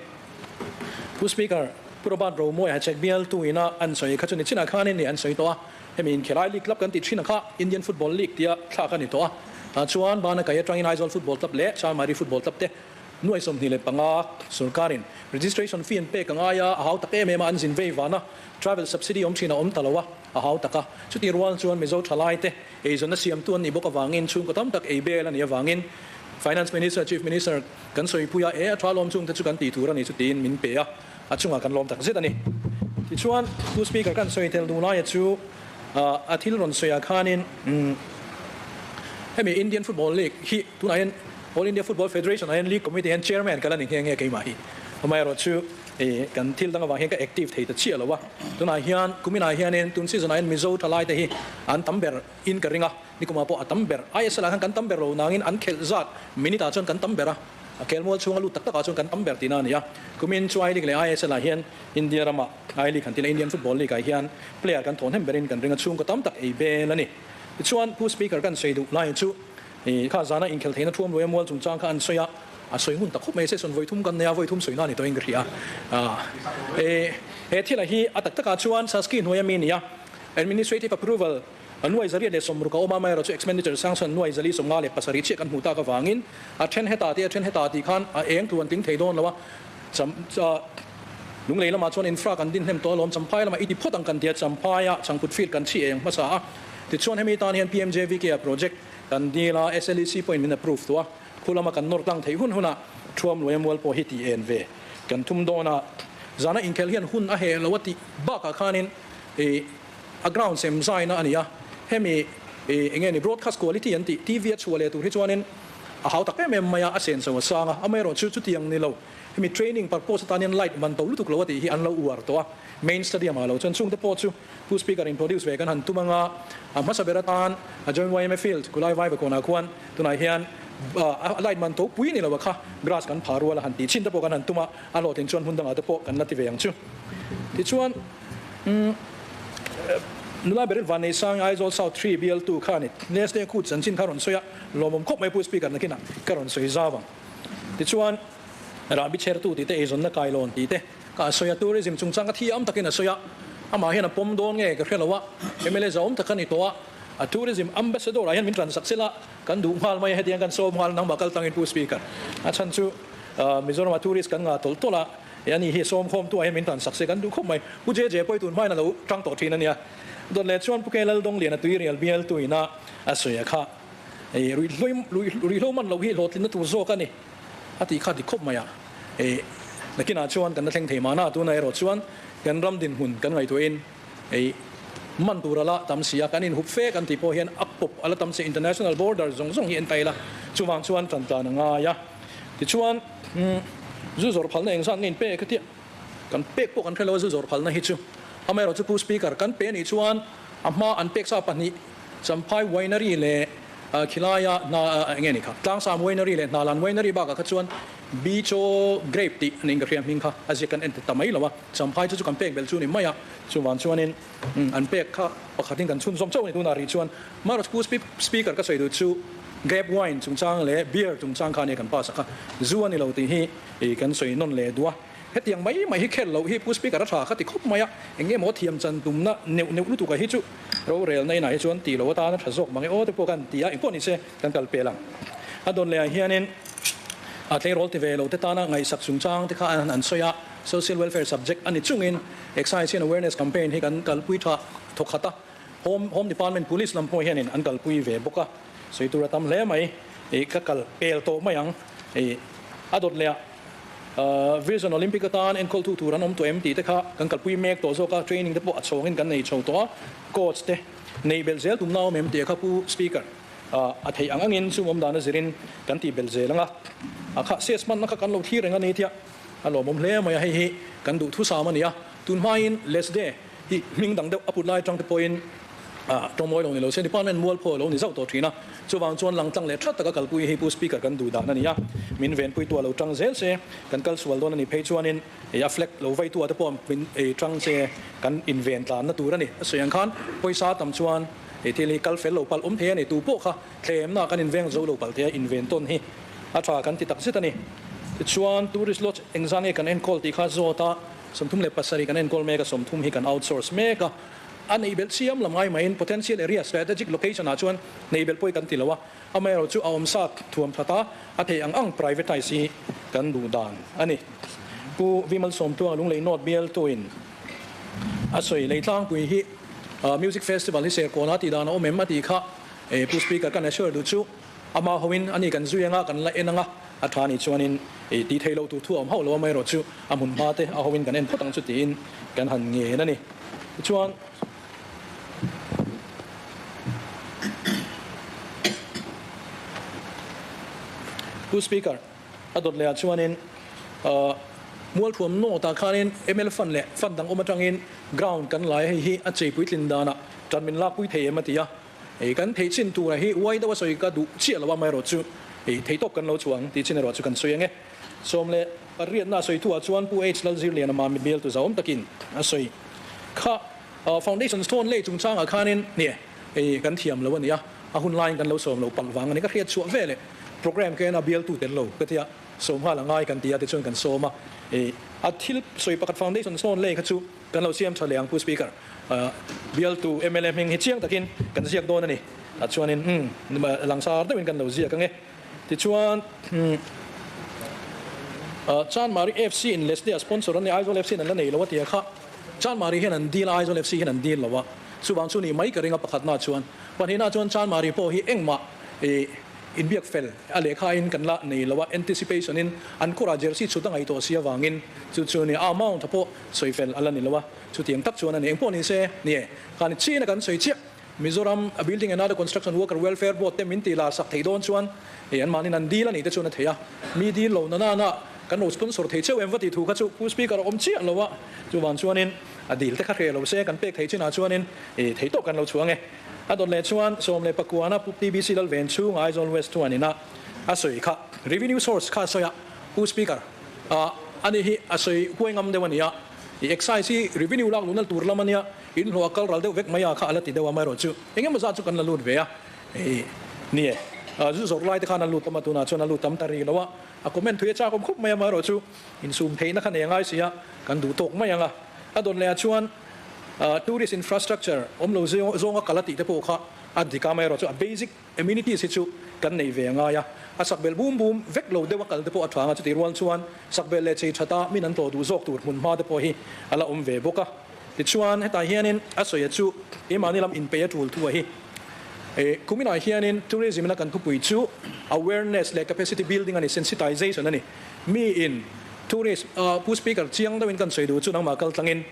Pu Speaker, Pu Robert Romawi Hachhek bialtu ina an sawi kha chu ni chinah khanin ni an sawi tawh a, hemi inkhelai league club kan tih thin kha Indian Football League tia thlak a ni tawh a, tah chuan Bana Kai atangin Aizawl Football Club leh Chanmari Football Club te nuai 25 sorkarin registration fee an pek a ngai a, a hau tak em em a, an zin vei vana travel subsidy awm thin a awm ta lo a, a hau tak a. Chutih rual chuan Mizo thalai te eizawnna siamtu an nih bawk avangin chhungkaw tam tak ei bel a nih avangin Finance Minister, Chief Minister kan sawipui a, e a tha lawm chungte chu kan tih tur a ni chu tiin min pe a, a chungah kan lawm tak zet a ni. Tichuan, Pu Speaker kan sawi tel duh laia chu a thil rawn sawiah khanin hemi Indian Football League hi tunah hian All India Football Federation ah hian League Committee hian Chairman ka la ni nghe nghe keimah hi. Amaherawh chu kan thil dang avang hian ka active thei ta chiah lo a. Tunah hian kuminah hianin tun season ah hian Mizo thalai te hi an tam ber in ka ring a. Nikumah pawh a tam ber. ISL ah khan kan tam ber lo nangin an khelh zat minute ah chuan kan tam ber a, a khelmual chhunga lut tak takah chuan kan tam ber tihna a ni a. Kumin chu I League leh ISL ah hian India ramah I League han tih leh Indian Football League ah hian player kan thawn hem berin kan ring a, chhungkaw tam tak ei bel a ni. Tichuan Pu Speaker kan sawi duh lai chu kha zana inkhelh theihna thuam luaia mual chungchang kha an sawi a, a sawi ngun tak khawp mai. Session vawi thum kan nei a, vawi thum sawi na a ni tawhin ka hria. He thil hi a tak takah chuan Saski hnuaia mi a ni a, Administrative approval A nuai 160 a awm a, amaherawhchu expenditure sang chuan nuai 457 chiah kan hmuh tak avangin a then heta tih a then heta tih khan a eng tluan tling thei dawn lo a, cham Lunglei lamah chuan infra kan din hnem tawh alawm, Champhai lamah i ti phawt ang kan ti a, Champhaia changkut field kan chhi eng hmasa a, tichuan hemi tan hian PMJVK a project kan dil a, SLEC pawhin min approve tawh a, khu lama kan nawr tlang theih hun hunah Thuam Luaia mual pawh hi ti en ve kan thum dawn a, zana inkhelh hian hun a heh lo a tih bakah khanin i A ground sem zaina a ni a, hemi eng nge ni broadcast quality an tih TV a chhuah leh tur hi chuanin a hau tak em em mai a, a senso a sang a, amaherawhchu chutiang ni lo, hemi training purpose atan hian light man to lutuk lo a tih hi an lo uar tawh a, main stadium ah lo chuan chungte pawh chu Pu Speaker in produce ve kan han tum anga, a hmasa ber atan a Joint YMA field Kulai Vaivakawnah khuan tunah hian a light man to pui ni lo a kha grass kan phah rual a han tih chin te pawh kan han tum a, a hlawhtlin chuan hmun dangah te pawh kan la ti ve ang chu. Tichuan. Nula Beryl Vanneisang Aizawl South 3 bialtu kha a ni. Nestle khu chanchin kha rawn sawi a, lawmawm khawp mai Pu Speaker nakinah ka rawn sawi zau ang. Tichuan, Rahbi chhertu tih te, eizawnna kailawn tih te ka a sawi a, tourism chungchang ka thiam takin a sawi a, amah hian a pawm dawn nge ka hre lo a, mla zahawm tak a ni tawh a, a tourism ambassador ah hian min tan sak sela kan duh nghal mai a, hetiang kan sawm nghal nangmah kal tangin Pu Speaker. A chhan chu Mizoramah tourist kan ngah tawlh tawlh a, He ani hi sawmkhawm tu ah hian min tan sak se kan duh khawp mai. Pu JJ pawh hi tun hmain a lo tang tawh thin a nia. Dawt leh chuan Pu K Laldawng Lian a tui rial bial tu ina a sawi a kha ei ruihhlo man loh hi hlawhtlinna tur zawk a ni a tih kha dik khawp mai a. Ei nakinah chuan kan la thleng thei mahna tunah erawh chuan kan ram dinhmun kan ngaihtuahin ei man tur a la tam si a, kan inhup fe kan tih pawh hian a pawp a la tam si international border zawng zawng hi en ta ila chuvang chuan tan tlan a ngai a. Tichuan, zu zawrh phalna engzat nge in pek a tia? Kan pek pawh kan hre lo a zu zawrh phalna hi chu. Amaherawhchu Pu Speaker, kan pe anih chuan a hma an pek sa pahnih, Champhai Winery leh khilaia hna eng nge ni kha, Tlangsam Winery leh Hnalan Winery bakah kha chuan Bicho Grape tih a niin ka hria hming kha a ziak kan en ta mai lo a, Champhai chu chu kan pek belh chu ni mai a, chuvang chuanin an pek kha pakhatin kan chhunzawm chauh a ni tunah rih chuan. Amaherawhchu Pu Speaker ka sawi duh chu, Grape wine chungchang leh beer chungchang kha ania kan pass a kha zu a ni lo tih hi kan sawi nawn leh duh a. Hetiang mai mai hi khel loh hi Pu Speaker a tha kha ti khawp mai a, eng nge maw thiam chan tumna neuh neuh lutuk a hi chu rorelna inah hi chuan tih loh atan a tha zawk mang e aw te pawh kan ti a, engpawh ni se kan kal pel ang. A dawn leh ah hianin a tleirawl ti ve lo te tana ngaihsak chungchang te kha an sawi a, social welfare subject a ni chungin excise hian awareness campaign hi kan kalpui tha thawkhat a, home home department police lam pawh hianin an kalpui ve bawk a. Sawi tur a tam hle mai, ih ka kal pel tawh mai ang, ih a dawt leh ah Vision Olympic atan enkawltu tur an awm tawh em tih te kha kan kalpui mek tawh zawk a, training te pawh a chhawngin kan nei chho tawh a, coach te nei belh zel tumna awm em tih kha Pu Speaker a theih ang angin sum awm dan a zirin kan tih belh zel ang a, a kha ses hmanna kha kan lo thlir reng a ni tia a lawmawm hle mai a, hei hi kan duhthusam a ni a, tun hmain Lesde hi hming dang deuh a put lai atang te pawhin Tawngmawi lo ni lo se department mualphaw a lo ni zauh tawh thin a, chuvang chuan langtlang leh tha taka kalpui hi Pu Speaker kan duh dan a ni a, min venpuitu a lo tang zel se, kan kal sual dawn a nih phei chuanin ei a flag lo veitu ah te pawh min ei tang se kan inven tlanna tur a ni. A sawi ang khan pawisa tam chuan ei thil hi kal fel lo palh awm thei a ni, tu pawh kha thlemna kan inveng zo lo palh thei a, inven tawn hi a tha kan ti tak zet a ni. Tichuan tourist lodge engzah nge kan enkawl tih kha zawt a, 37 kan enkawl mek a, 30 hi kan outsource mek a. A neih belh chiam lam ngai maiin potential area strategic location ah chuan neih belh pawh hi kan ti lo a, amaherawh chu a awmsa thuam that a, a theih ang ang privatise hi kan duh dan a ni. Pu Vimal Sawmtuanga Lunglei North bialtuin a sawi lei tlangpui hi Music Festival hi Serkawn-a tih dan a awm em a tih kha Pu Speaker kan assure duh chu ama hoin ani kan zui anga kan la en anga a tha nih chuanin tih theih loh tur thu a awm hauh lo amaherawh chu a hmun hma te a hoin kan en phawt ang chu tiin kan han ngen a ni. Tichuan, Pu Speaker, a dawt lehah chuanin Mualthuam North-ah khanin mla fund leh fund dang awm atangin ground kan lai a, hei hi a chei puitlin danah tan min lakpui thei em a ti a. Hei kan theih chin turah hi uai deuha sawi ka duh chiah lo a, amaherawh chu hei theihtawp kan lo chhuah ang tih chin erawh chu kan sawi ang e. 18na sawi thuah chuan Pu H Lalzirliana Mami bialtu zahawm takin a sawi kha Foundation stone lei chungchangah khanin nie hei kan thiam lo a nia, a hun laiin kan lo sawm lo palh vang a ni ka hriat chhuah veleh program ka en a bialtu tel lo ka tia sawm nghal a ngai kan ti a tichuan kan sawm a, a thil sawi pakhat Foundation stone lei kha chu Kan lo siam tha leh ang Pu Speaker. Bialtu mla hming hi chiang takin kan ziak dawn a ni. Tah chuanin umm langsar deuhin kan lo ziak ang e. Tichuan umm Chanmari FC in Leslie a sponsor an ni Aizawl FC in an la nei lo a tia kha Chanmari hian an deal a Aizawl FC hian an deal lo a. Chuvang chu nih mai ka ring a pakhatna chuan. Pahnihna chuan Chanmari pawh hi engmah ih Inbiak fel a lehkha in kan la nei lo a, anticipation in an kawrah jersey chhut a ngaihtuah si avangin chu chu ni a amount a pawh sawi fel a la ni lo a, chutiang tak chuan a ni. Engpawh ni se, ni e, khan chin a kan sawi chiah. Mizoram a Building and Other Construction Worker Welfare Board te min tih lar sak theih dawn chuan hei an mahnin an deal a nih te chuan a theih a, mi deal lo na nana kan lo sponsor thei cheu em va tih thu kha chu Pu Speaker a awm chiah lo a, chuvang chuanin a deal te kha hreh lo se kan pek theih chinah chuanin thei tawk kan lo chhuang e. A dawt leh chuan 19 Pu TBC Lalven chhung Aizawl West chuan ina a sawi kha revenue source kha a sawi a, Pu Speaker ah ani hi a sawi huai ngam deuh a nia, i excise hi revenue lak luhna tur lam a nia, in hlawh a kal ral deuh vek mai a kha a la ti deuh a, amaherawh chu eng emaw zat chu kan la lut ve a, hei ni e, zu zawrh lai te khan a lut tam a, tunah chuan a lut tam ta rih lo a, a comment thui a chak awm khawp mai a, amaherawh chu insum theihna kha nei a ngai si a, kan duh tawk mai ang a, a dawt leh ah chuan. Tourist infrastructure awm lo zawnga kal a tih te pawh kha a dik a, amaherawhchu a basic amenities hi chu kan nei ve a ngai a, a sakbelh bum bum vek lo deuh a kal te pawh a tha ang a, chutih rual chuan sakbelh leh chei thata min an tlawh duh zawk tur hmun hma te pawh hi a la awm ve bawk a. Tichuan hetah hianin a sawi a chu keimahni lam inpeih a tul thu a hi. Kuminah hianin tourism ina kan thupui chu awareness leh capacity building a ni, sensitization a ni. Mi in tourist, Pu Speaker chiang deuhin kan sawi duh chu nangmah kal tlangin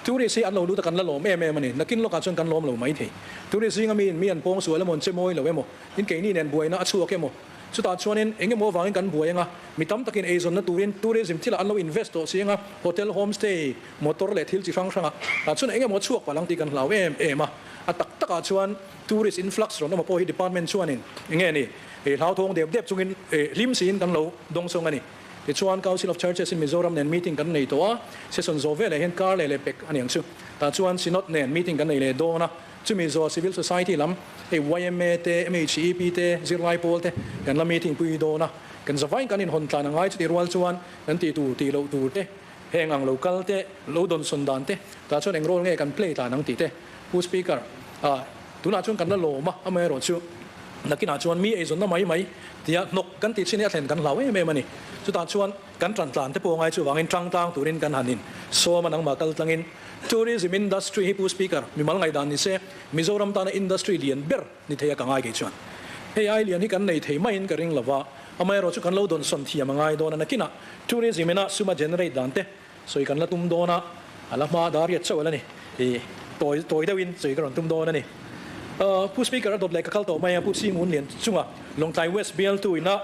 Tourist hi an lo lut a kan la lawm em em a ni. Nakin lawkah chuan kan lawm lo mai thei. Tourist zinga miin mi an pawng sual emaw an che mawi lo emaw, in keini nen buaina a chhuak emaw, chutah chuanin eng emaw avangin kan buai anga, mi tam takin eizawnna turin tourism thilah an lo invest tawh si anga, hotel, homestay, motor leh thil chi hrang hrangah tah chuan eng emaw a chhuak palh ang tih kan hlau em em a. A tak takah chuan tourist influx rawn awm pawh hi department chuanin eng nge ni, hlauthawng dep dep chungin hlim siin kan lo dawngsawng a ni. Tichuan Council of Churches in Mizoram nen meeting kan nei tawh a, session zawh veleh hian kar leh leh pek a ni ang chu. Tah chuan Synod nen meeting kan nei leh dawn a, chumi zawh Civil Society lam hei yma te, MHEP te, zirlai pawl te kan la meeting pui dawn a, kan zavaiin kan inhawn tlan a ngai chutih rual chuan kan tih tur tih loh tur te, heng ang lo kal te, lo dawnsawn dan te, tah chuan eng role nge kan play tlan ang tih te. Pu Speaker, ah tunah chuan kan la lawm a, amaherawhchu nakinah chuan mi eizawnna mai mai tia hnawk kan tih chin hi a thlen kan hlau em em a ni. Chutah chuan kan tan tlan te pawh ngai chuvangin tang tlang turin kan han in sawm a, nangmah kal tlangin Tourism industry hi Pu Speaker, mimal ngaihdan ni se Mizoram tana industry lian ber ni thei a ka ngai kei chuan. Hei ai lian hi kan nei thei maiin ka ring lo va. Amaherawh chu kan lo dawnsawn thiam a ngai dawn a, nakinah tourism ina sum a generate dan te sawi kan la tum dawn a, a la hma dar riat chauh a la ni. Ih, tawi tawi deuhin sawi ka rawn tum dawn a ni. Pu Speaker a dawt leh ka kal tawh mai a, Pu Singun Lian chunga Lawngtlai West bialtu ina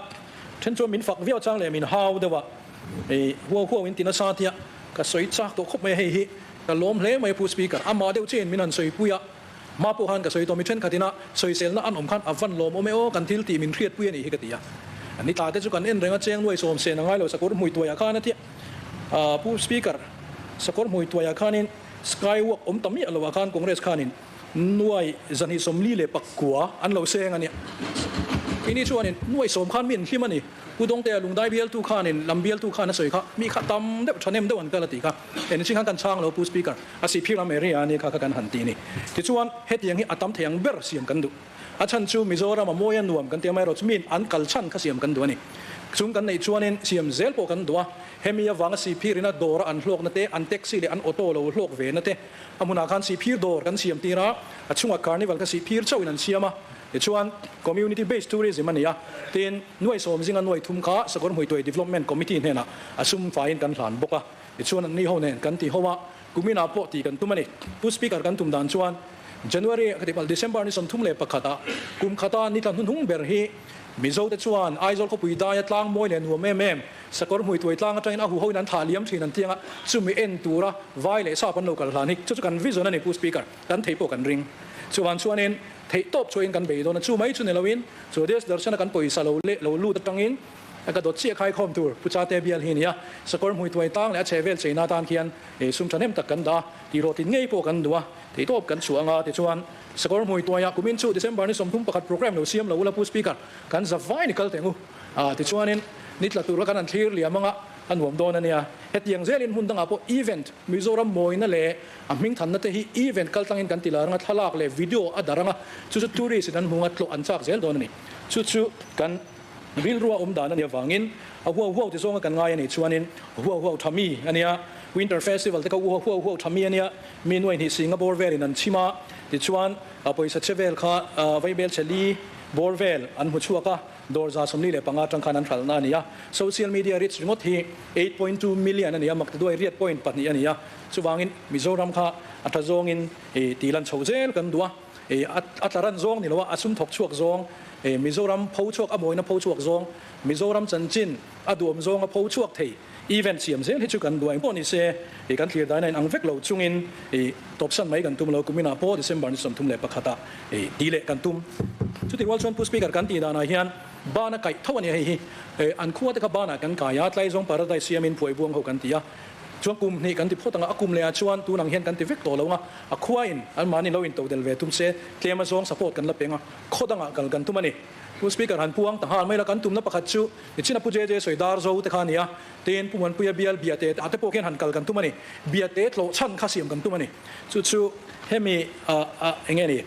then chuan min fak viau chang leh min hau deuh a, ih, huau huau in ti nasa tia ka sawi chak tawh khawp mai a, hei hi ka lawm hle mai a Pu Speaker, amah deuh chiahin min han sawipui a. Hma pawh khan ka sawi tawh, mi thenkhat ina sawiselna an awm khan a van lawm awm e aw, kan thil tih min hriatpui a nih hi ka ti a. Ni tla te chu kan en reng a, cheng nuai sawm sen a ngai lo, sakawr hmui tuaiah khan a tia. Pu Speaker, sakawr hmui tuaiah khanin sky walk awm ta miah loah khan Congress khanin nuai zahnih 44 an lo seng a nia. Keini chuanin nuai sawm khan mi an hlim a ni. Pu Dawngtea lungdai bialtu khanin lam bialtu khan a sawi kha, mi kha tam deuh thahnem deuh an kal a ti kha. Engchin khan kan chhang lo Pu Speaker, a sihphir lam area a nia kha kha kan han ti a ni. Tichuan hetiang hi a tam thei ang ber siam kan duh. A chhan chu Mizoram a mawi a nuam kan ti a, amaherawhchu miin an kal chhan kha siam kan duh a ni. Chung kan neih chuanin siam zel pawh kan duh a, hemi avanga sihphir ina dawra an hlawkna te, an taxi leh an auto lo hlawk ve na te, a hmunah khan sihphir dawr kan siam tir a, a chungah carnival kha sihphir chauhin an siam a, tichuan community based tourism a ni a, tin nuai sawm zinga nuai thum kha Sakawr Hmuituai Development Committee hnenah a sum faiin kan hlan bawk a. Tichuan an ni ho nen kan ti ho a, kuminah pawh tih kan tum a ni. Pu Speaker kan tum dan chuan January ka ti palh December ni 31 ah kum khata ni tla hnuhnung ber hi Mizo te chuan Aizawl khawpui daia tlang mawi leh nuam em em sakawr hmui tuai tlang atangin a huho in an thah liam thin an tiang a, chumi en tura vai leh sap an lo kal hlan hi chu chu kan vision a ni Pu Speaker, kan thei pawh kan ring. Chuvan chuanin theih tawp chuahin kan bei dawn a, chu mai chu ni loin Swadesh Darshan a kan pawisa lo leh lo lut atangin A ka dawt chiah khaikhawm tur Pu Chate bial hi a ni a, sakawr hmui tuai tang leh a chhehvel cheina atan khian sum thahnem tak kan dah a, tihrawh tin ngei pawh kan duh a, theihtawp kan chhuah anga tichuan sakawr hmui tuaia kumin chu December ni 31 programme lo siam lo ula Pu Speaker kan za vai ni kal teh ngu a, tichuanin ni tla tur kha kan han thlir liam anga a nuam dawn a nia. Hetiang zelin hmun dangah pawh event Mizoram mawina leh a hmingthanna te hi event kaltlangin kan ti lar anga thlalak leh video a dar anga chu chu tourist in an hmu anga tlawh an chak zel dawn a ni. Chu chu kan. Rilrua awm dan a nih avangin a huau huau ti zawnga kan ngai a nih chuanin huau huau tha mi a nia. Winter Festival te kha huau huau tha mi a nia. Mi nuai hnih singa bawr velin an chhim a, tichuan a pawisa che vel kha vaibel chhe li bawr vel an hmu chhuak a, dawr 45 atang khan an hralhna a ni a. Social media reach ringawt hi 8.2 million a ni a, maktaduai riat point pahnih a ni a. Chuvangin Mizoram kha a tha zawngin tih lan chhoh zel kan duh a. A tla ran zawng ni lo a, a sum thawk chhuak zawng, Mizoram pho chhuak a mawina pho chhuak zawng, Mizoram chanchin a duhawm zawng a pho chhuak thei event siam zel hi chu kan duh engpawh ni se, kan thlir daina in ang vek lo chungin tawpsan mai kan tum lo, kuminah pawh December ni 31 ah ti leh kan tum. Chuti rual chuan Pu Speaker kan tih danah hian bana kaih tho a nia hei hi, an khua te kha banah kan kai a, Tlaizawng Paradise siamin phuaibuang ho kan ti a, Chuan kum hnih kan ti phawt ang a, a kum lehah chuan tun ang hian kan ti vek tawh lo ang a, a khuain anmahni lo intodel ve tum se, tlem a zawng support kan la peng a, khaw dangah kal kan tum a ni. Pu Speaker han puang ta nghal mai la, kan tumna pakhat chu nichina Pu JJ sawi dar zo te kha a ni a, tin Pu Muanpuia bial Biate ah te pawh khian han kal kan tum a ni, Biate tlawh chhan kha siam kan tum a ni. Chu chu hemi ah eng nge ni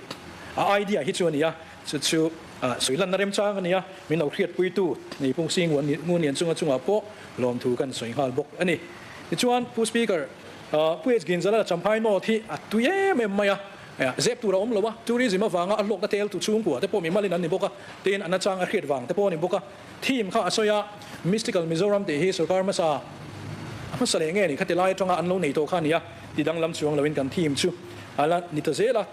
a idea hi chu a ni a, chu chu sawi lanna remchang a ni a, min lo hriatpuitu ni Pu Sing Ngunlian chunga chungah pawh lawmthu kan sawi nghal bawk a ni. Tichuan Pu Speaker, Pu H Ginzala Champhai North hi a tui em em mai a, zep tur a awm lo a, tourism avanga a hlawkna tel tu chhungkua te pawh mimalin an ni bawk a, tin a nachang a hriat vang te pawh a ni bawk a. Theme kha a sawi a, Mystical Mizoram tih hi sorkar hmasa a hmasa leh nge ni khati lai atanga an lo nei tawh kha a ni a, ti danglam chuang loin kan theme chu a la ni ta zel a.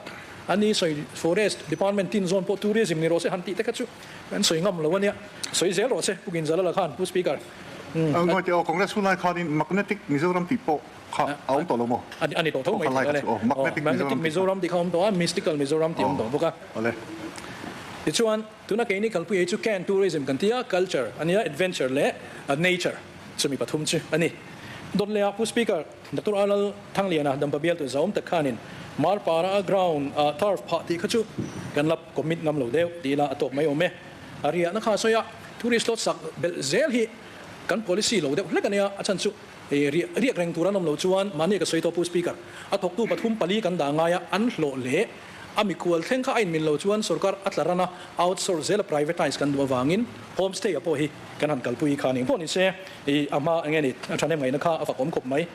A ni sawi Forest Department tin zawn pawh tourism ni rawh se han tih te kha chu kan sawi ngam lo a nia. Sawi zel rawh se Pu Ginzala la khan Pu Speaker. Ngawi teh aw, Congress hunlai khanin Magnetic Mizoram tih pawh kha a awm tawh lo maw? A ni tawh tho mai thei ale. Magnetic Mizoram tih kha a awm tawh a, Mystical Mizoram tih a awm tawh bawk a. Tichuan tuna keini kalpui ei chu Can Tourism kan ti a, Culture a nia, Adventure leh Nature chumi pathum chu a ni. Dawt leh ah Pu Speaker Doctor Arlal Thangliana Dampa bialtu zahawm tak khanin Marpara a ground ah turf phah tih kha chu kan la commit ngam lo deuh tih ila a tawk mai awm e. A riahna kha a sawi a, tourist lot sak belh zel hi kan policy lo deuh hlek a nia, a chhan chu riah riak reng tur an awm loh chuan mahni ka sawi tawh Pu Speaker, a thawktu pathum pali kan dah ngai a, an hlawh leh a mikhual thleng kha a inmin loh chuan sorkar a tla ran a, outsource zel a privatise kan duh avangin homestay a pawh hi kan han kalpui kha ning pawh ni se a hma enge ni a thahnem ngaihna kha a fak awm khawp mai.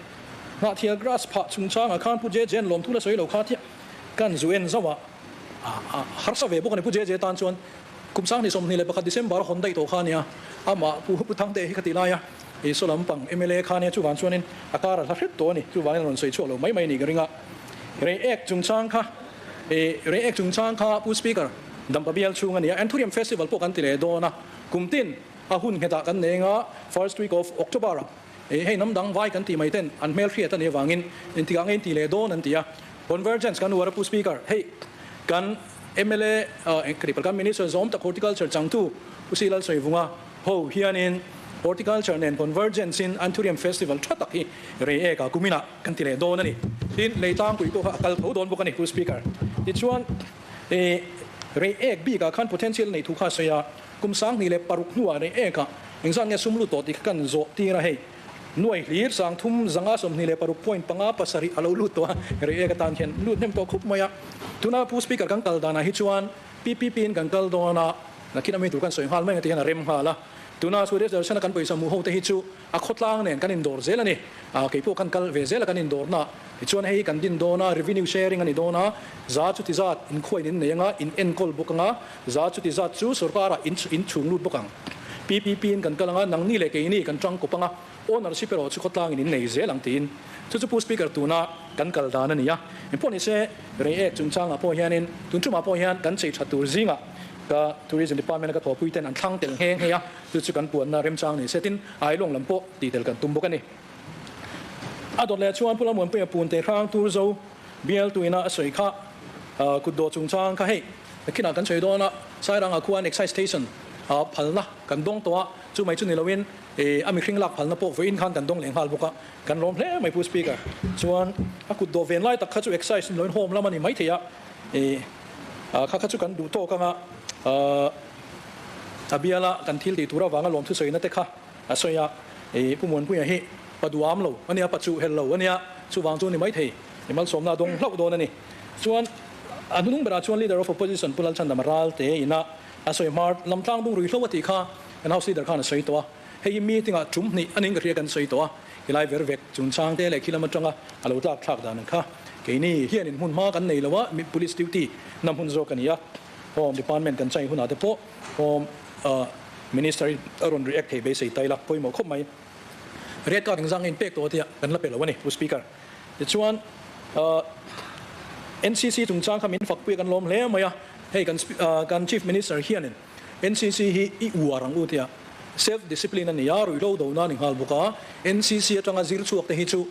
Hnahthial grass phah chungchangah khan Pu JJ an lawmthu la sawi lo kha thiah kan zu en zauh a, a harsa ve bawk a ni Pu JJ tan chuan. Kum 2021 December a hawn daih tawh kha a nia, amah Pu Pu Thangte hi ka ti lai a, i saw lampang mla kha nia chuvang chuanin a kar a hla hret tawh a ni, chuvangin a rawn sawi chhuak lo mai mai a nih ka ring a. Reiek chungchang kha, i Reiek chungchang kha Pu Speaker, Dampa bial chhung a nia, Anthurium Festival pawh kan ti leh dawn a, kum tin a hun nghetah kan nei anga first week of October ah i hei hnam dang vai kan tih mai ten an hmelhriat a nih avangin engtikah nge in ti leh dawn an ti a. Convergence kan uar a Pu Speaker, hei kan mla ka kan Minister zawm tak Horticulture changtu Pu Si Lalsawivunga ho hianin Horticulture nen Convergence in Anthurium Festival tha tak hi rei ek a kuminah kan ti leh dawn a ni. Tin, lei tlangpui pawh kha a kal tho dawn bawk a ni Pu Speaker. Tichuan rei ek bikah khan potential nei thu kha a sawi a, kum 2006 hnuah rei ekah engzat nge sum lut tawh tih kha kan zawh tir a hei. Nuai hlir 326 .57 a lo lut tawh a, Reiek atan hian lut hnem tawh khup mai a. Tuna Pu Speaker kan kal danah hi chuan PPP in kan kal dawn a, nakin a mi tur kan sawi nghal mai ang ti hian a rem nghal a. Tuna Suresh Darshan a kan pawisa hmuh ho te hi chu a khawtlang nen kan indawr zel a ni. Kei pawh kan kal ve zel a kan indawrna tichuan hei hi kan din dawn a, revenue sharing a ni dawn a, za chuti zat inkhuain in nei ang a, in enkawl bawk ang a, za chuti zat chu sorkarah in chhung lut bawk ang. PPP in kan kal ang a, nangni leh keini kan tang kawp ang a, ownership erawh chu khawtlangin in nei zel ang tiin. Chu chu Pu Speaker tuna kan kal dan a ni a. Engpawh ni se, Reiek chungchangah pawh hianin tun tumah pawh hian kan chei that tur zingah ka Tourism Department a ka thawhpui ten an thlang tel nghe nghe a, chu chu kan puanna remchang ni se tin Ailawng lam pawh tih tel kan tum bawk a ni. A dawt leh chuan Pu Lalmuanpuia pun te hrang tur zo bial tuina a sawi kha kutdawh chungchang kha hei Nakinah kan sawi dawn a, Sairangah khuan Excise Station ah phalna kan dawng tawh a, chu mai chu ni loin a mihring lak phalna pawh vawiin khan kan dawng leh nghal bawk a, kan lawm hle mai Pu Speaker. Chuan a kut dawh ven lai tak kha chu Excise ni loin Home lam a ni maithei a, kha kha chu kan duh tawk anga a biala kan thil tih tur avanga lawm thusawina te kha a sawi a, Pu Muanpuia hi pa duham lo a nia, pa chuh hel lo a nia, chuvang chu ni maithei i malsawmna a dawng hlauh dawn a ni. Chuan a hnung berah chuan Leader of Opposition Pu Lalchhandama Ralte ina a sawi hmar lam tlang dung ruihhlo a tih kha kan House Leader khan a sawi tawh a, hei hi meeting ah tum hnih a ning ka hria kan sawi tawh a, helai ver vek chungchang te leh khi lam atanga a lo tlak thlak dan ang kha keini hianin hmun hma kan nei lo a, Police duty na hmun zawk a ni a, Home Department kan chai hunah te pawh Home Minister in a rawn react thei beisei ta ila pawimawh khawp mai. Red card engzah nge in pek tawh tia kan la pe lo a ni Pu Speaker. Tichuan NCC chungchang kha min fakpui a kan lawm hle mai a, hei kan kan Chief Minister hianin NCC hi i uar ang u tia self discipline a ni a, ruihhlo dona a ni nghal bawk a, NCC atanga zir chhuak te hi chu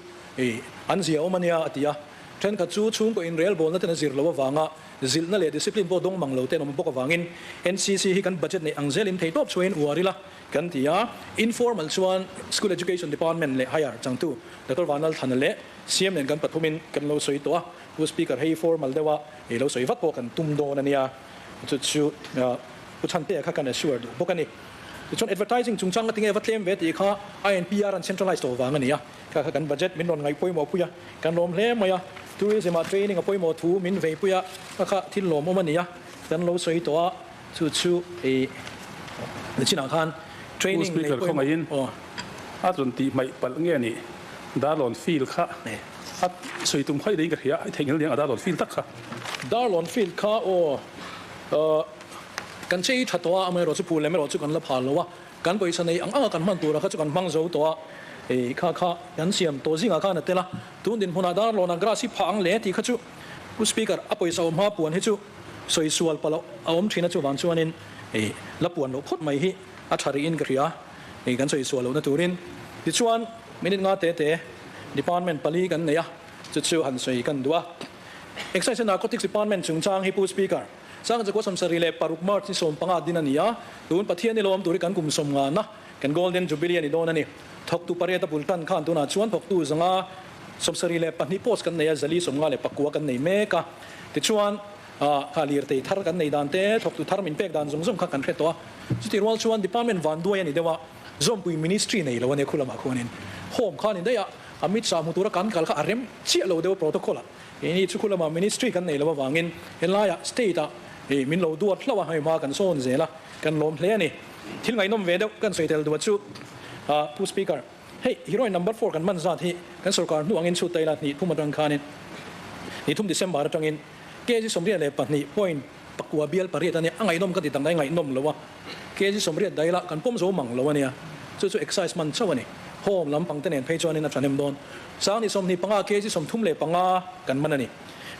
an zia awm a nia a ti a, thenkhat chu chhungkaw inrelbawlna ten a zir loh avanga zilhna leh discipline pawh dawng mang lo te an awm bawk avangin NCC hi kan budget neih ang zelin theihtawp chhuahin uar ila kan ti a, informal chuan School Education Department leh Higher changtu Doctor Vanlalthana leh CM nen kan pathumin kan lo sawi tawh a, Pu Speaker hei formal deuha i lo sawi vat pawh kan tum dawn a nia, chu chu Pu Chhantea kha kan assure duh bawk a ni. Tichuan advertising chungchang ka ti nge va tlem ve tih kha INPR an centralize tawh vang a ni a, kha kha kan budget min rawn ngaih pawimawh pui a, kan lawm hle mai a, tourism ah training a pawimawh thu min vei pui a, kha kha thil lawmawm a ni a, kan lo sawi tawh a, chu chu i nichinah khan Pu training nei Speaker pawimawh khawngaihin aw. A rawn tih hmaih palh nge ni? Darlawn field kha a sawi tum khaih deiin ka hria, i theihnghilh aniang a darlawn field tak kha. Darlawn field kha aw kan chei tha tawh a, amaherawhchu phul lem erawh chu kan la phal lo a, kan pawisa nei ang anga kan hman turah kha chu kan hmang zo tawh a, kha kha kan siam tawh zingah khan a tel a, tun dinhmunah darlawnah grass hi phah ang le tih kha chu Pu Speaker a pawisa awm hma puan hi chu sawi sual palh a awm thin a, chuvang chuanin la puan loh phawt mai hi a tha rihin ka hria. Hei kan sawi sual lohna turin tichuan minute nga te te department pali kan nei a, chu chu han sawi kan duh a. Excise and Narcotics Department chungchang hi Pu Speaker, Sangchakua 76 March ni 15 din a ni a, tun Pathian i lawm tur hi kan kum 50 na kan Golden Jubilee a ni dawn a ni. Thawktu pariat a bul tan khan tunah chuan thawktu 172 post kan nei a, 459 kan nei mek a. Tichuan kha lirthei thar kan nei dan te, thawktu thar min pek dan zawng zawng kha kan hre tawh a. Chutih rual chuan Department van duai a ni deuh a, Zawmpui Ministry nei lo a nia khu lamah khuanin Home kha a ni daih a, Amit Shah hmu tura kan kal kha a rem chiah lo deuh protocol a, keini chu khu lamah Ministry kan nei lo avangin helaiah State ah min lo duat hlauh a, hei hma kan sawn zel a, kan lawm hle a ni. Thil ngaihnawm ve deuh kan sawi tel duh a chu Pu Speaker, hei heroin number four kan man zat hi kan sorkar hnu angin chhut ta ila hnih thum atang khanin hnih thum December atangin kg 82 point. Pakua bial pariat a nia, a ngaihnawm ka ti tak nai ngaihnawm lo a, kg 80 daih la kan pawm zo mang lo a nia, chu chu excise man chauh a ni. Home lampang te nen phei chuanin a thahnem dawn. 2025 kg 35 kan man a ni.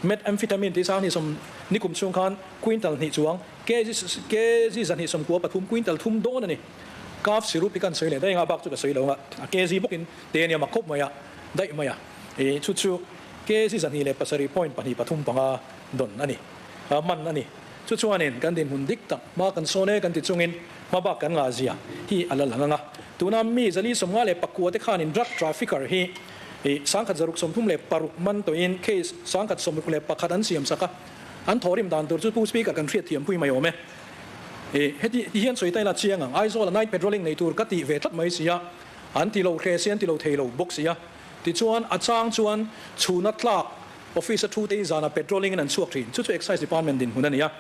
Methamphetamine tih 20 ni kum chhung khan quintal hnih chuang kg kg 293 quintal thum dawn a ni. Cough syrup hi kan sawi leh daih anga bak chu ka sawi lo anga a kg bawkin te a nia mak khawp mai a daih mai a, ih chu chu kg 207 point pahnih pathum panga dawn a ni. Man a ni. Chu chuanin kan dinhmun dik tak hma kan sawn e kan ti chungin hma bak kan ngah zia hi a la lang ang a. Tuna mi 459 te khanin drug trafficker hi 1636 man tawhin case 161 an siam sak a. An thawhrim dan tur chu Pu Speaker kan hriat thiam pui mai awm e. Heti ti hian sawi ta ila chiang ang. Aizawl a night patrolling nei tur ka tih ve tlat mai si a. An ti lo hre si an ti lo thei lo bawk si a. Tichuan a chang chuan chhuna tlak Office a thu te hi zanah patrolling in an chhuak thin. Chu chu Excise Department dinhmun a ni a.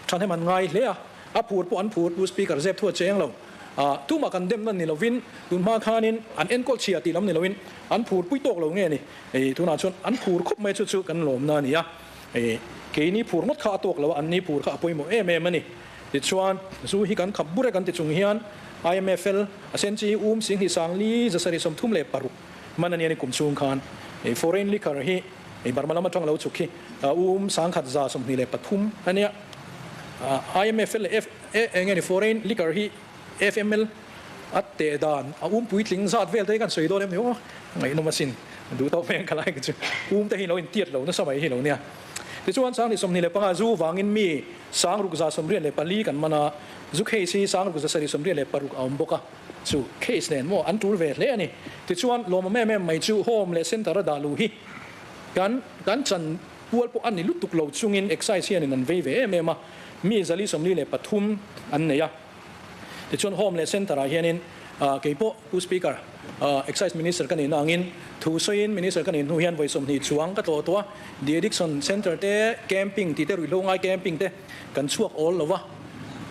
Thahnem an ngai hle a. A phur pawh an phur, Pu Speaker zep thu a cheng lo. Ah, tumah kan dem nan ni lovin, tun hma khanin an enkawl chhia tih lam ni loin an phur pui tawk lo nge ni. Ei, tunah chuan an phur khawp mai chu chu kan lawmna a ni a. Ei, keini phur ngawt kha a tawk lo a, anni phur kha a pawimawh em em a ni. Tichuan, zu hi kan khap bur e kan ti chung hian IMFL a sen chi um 10 2,736 Man a nia ni kum chhung khan foreign liquor hi Burma lam atang lo chhuk hi um 1123 a nia. IMFL leh eng nge ni foreign liquor hi FML a teh dan a um puitling zat vel te hi kan sawi dawn em ni aw ngaihnawm asin duh tawh mai ang ka lai chu um te hi lo intiat lo nasa mai hi lo nia. Tichuan 2025 zu vangin mi 6684 kan man a, zu case hi 6786 a awm bawk a. Chu case nen maw an tul ve hle a ni. Tichuan lawmawm em em mai chu home leh center a dah luh hi kan kan chan pual pawh a ni lutuk lo chungin excise hianin an vei ve em em a, mi 443 an nei a. Tichuan home leh center ah hianin kei pawh Pu Speaker excise minister ka nihna angin thu sawiin minister ka nih hnu hian vawi 20 chuang ka tlawh tawh a, de addiction center te camping tih te ruihhlo ngai camping te kan chhuak awl lo va.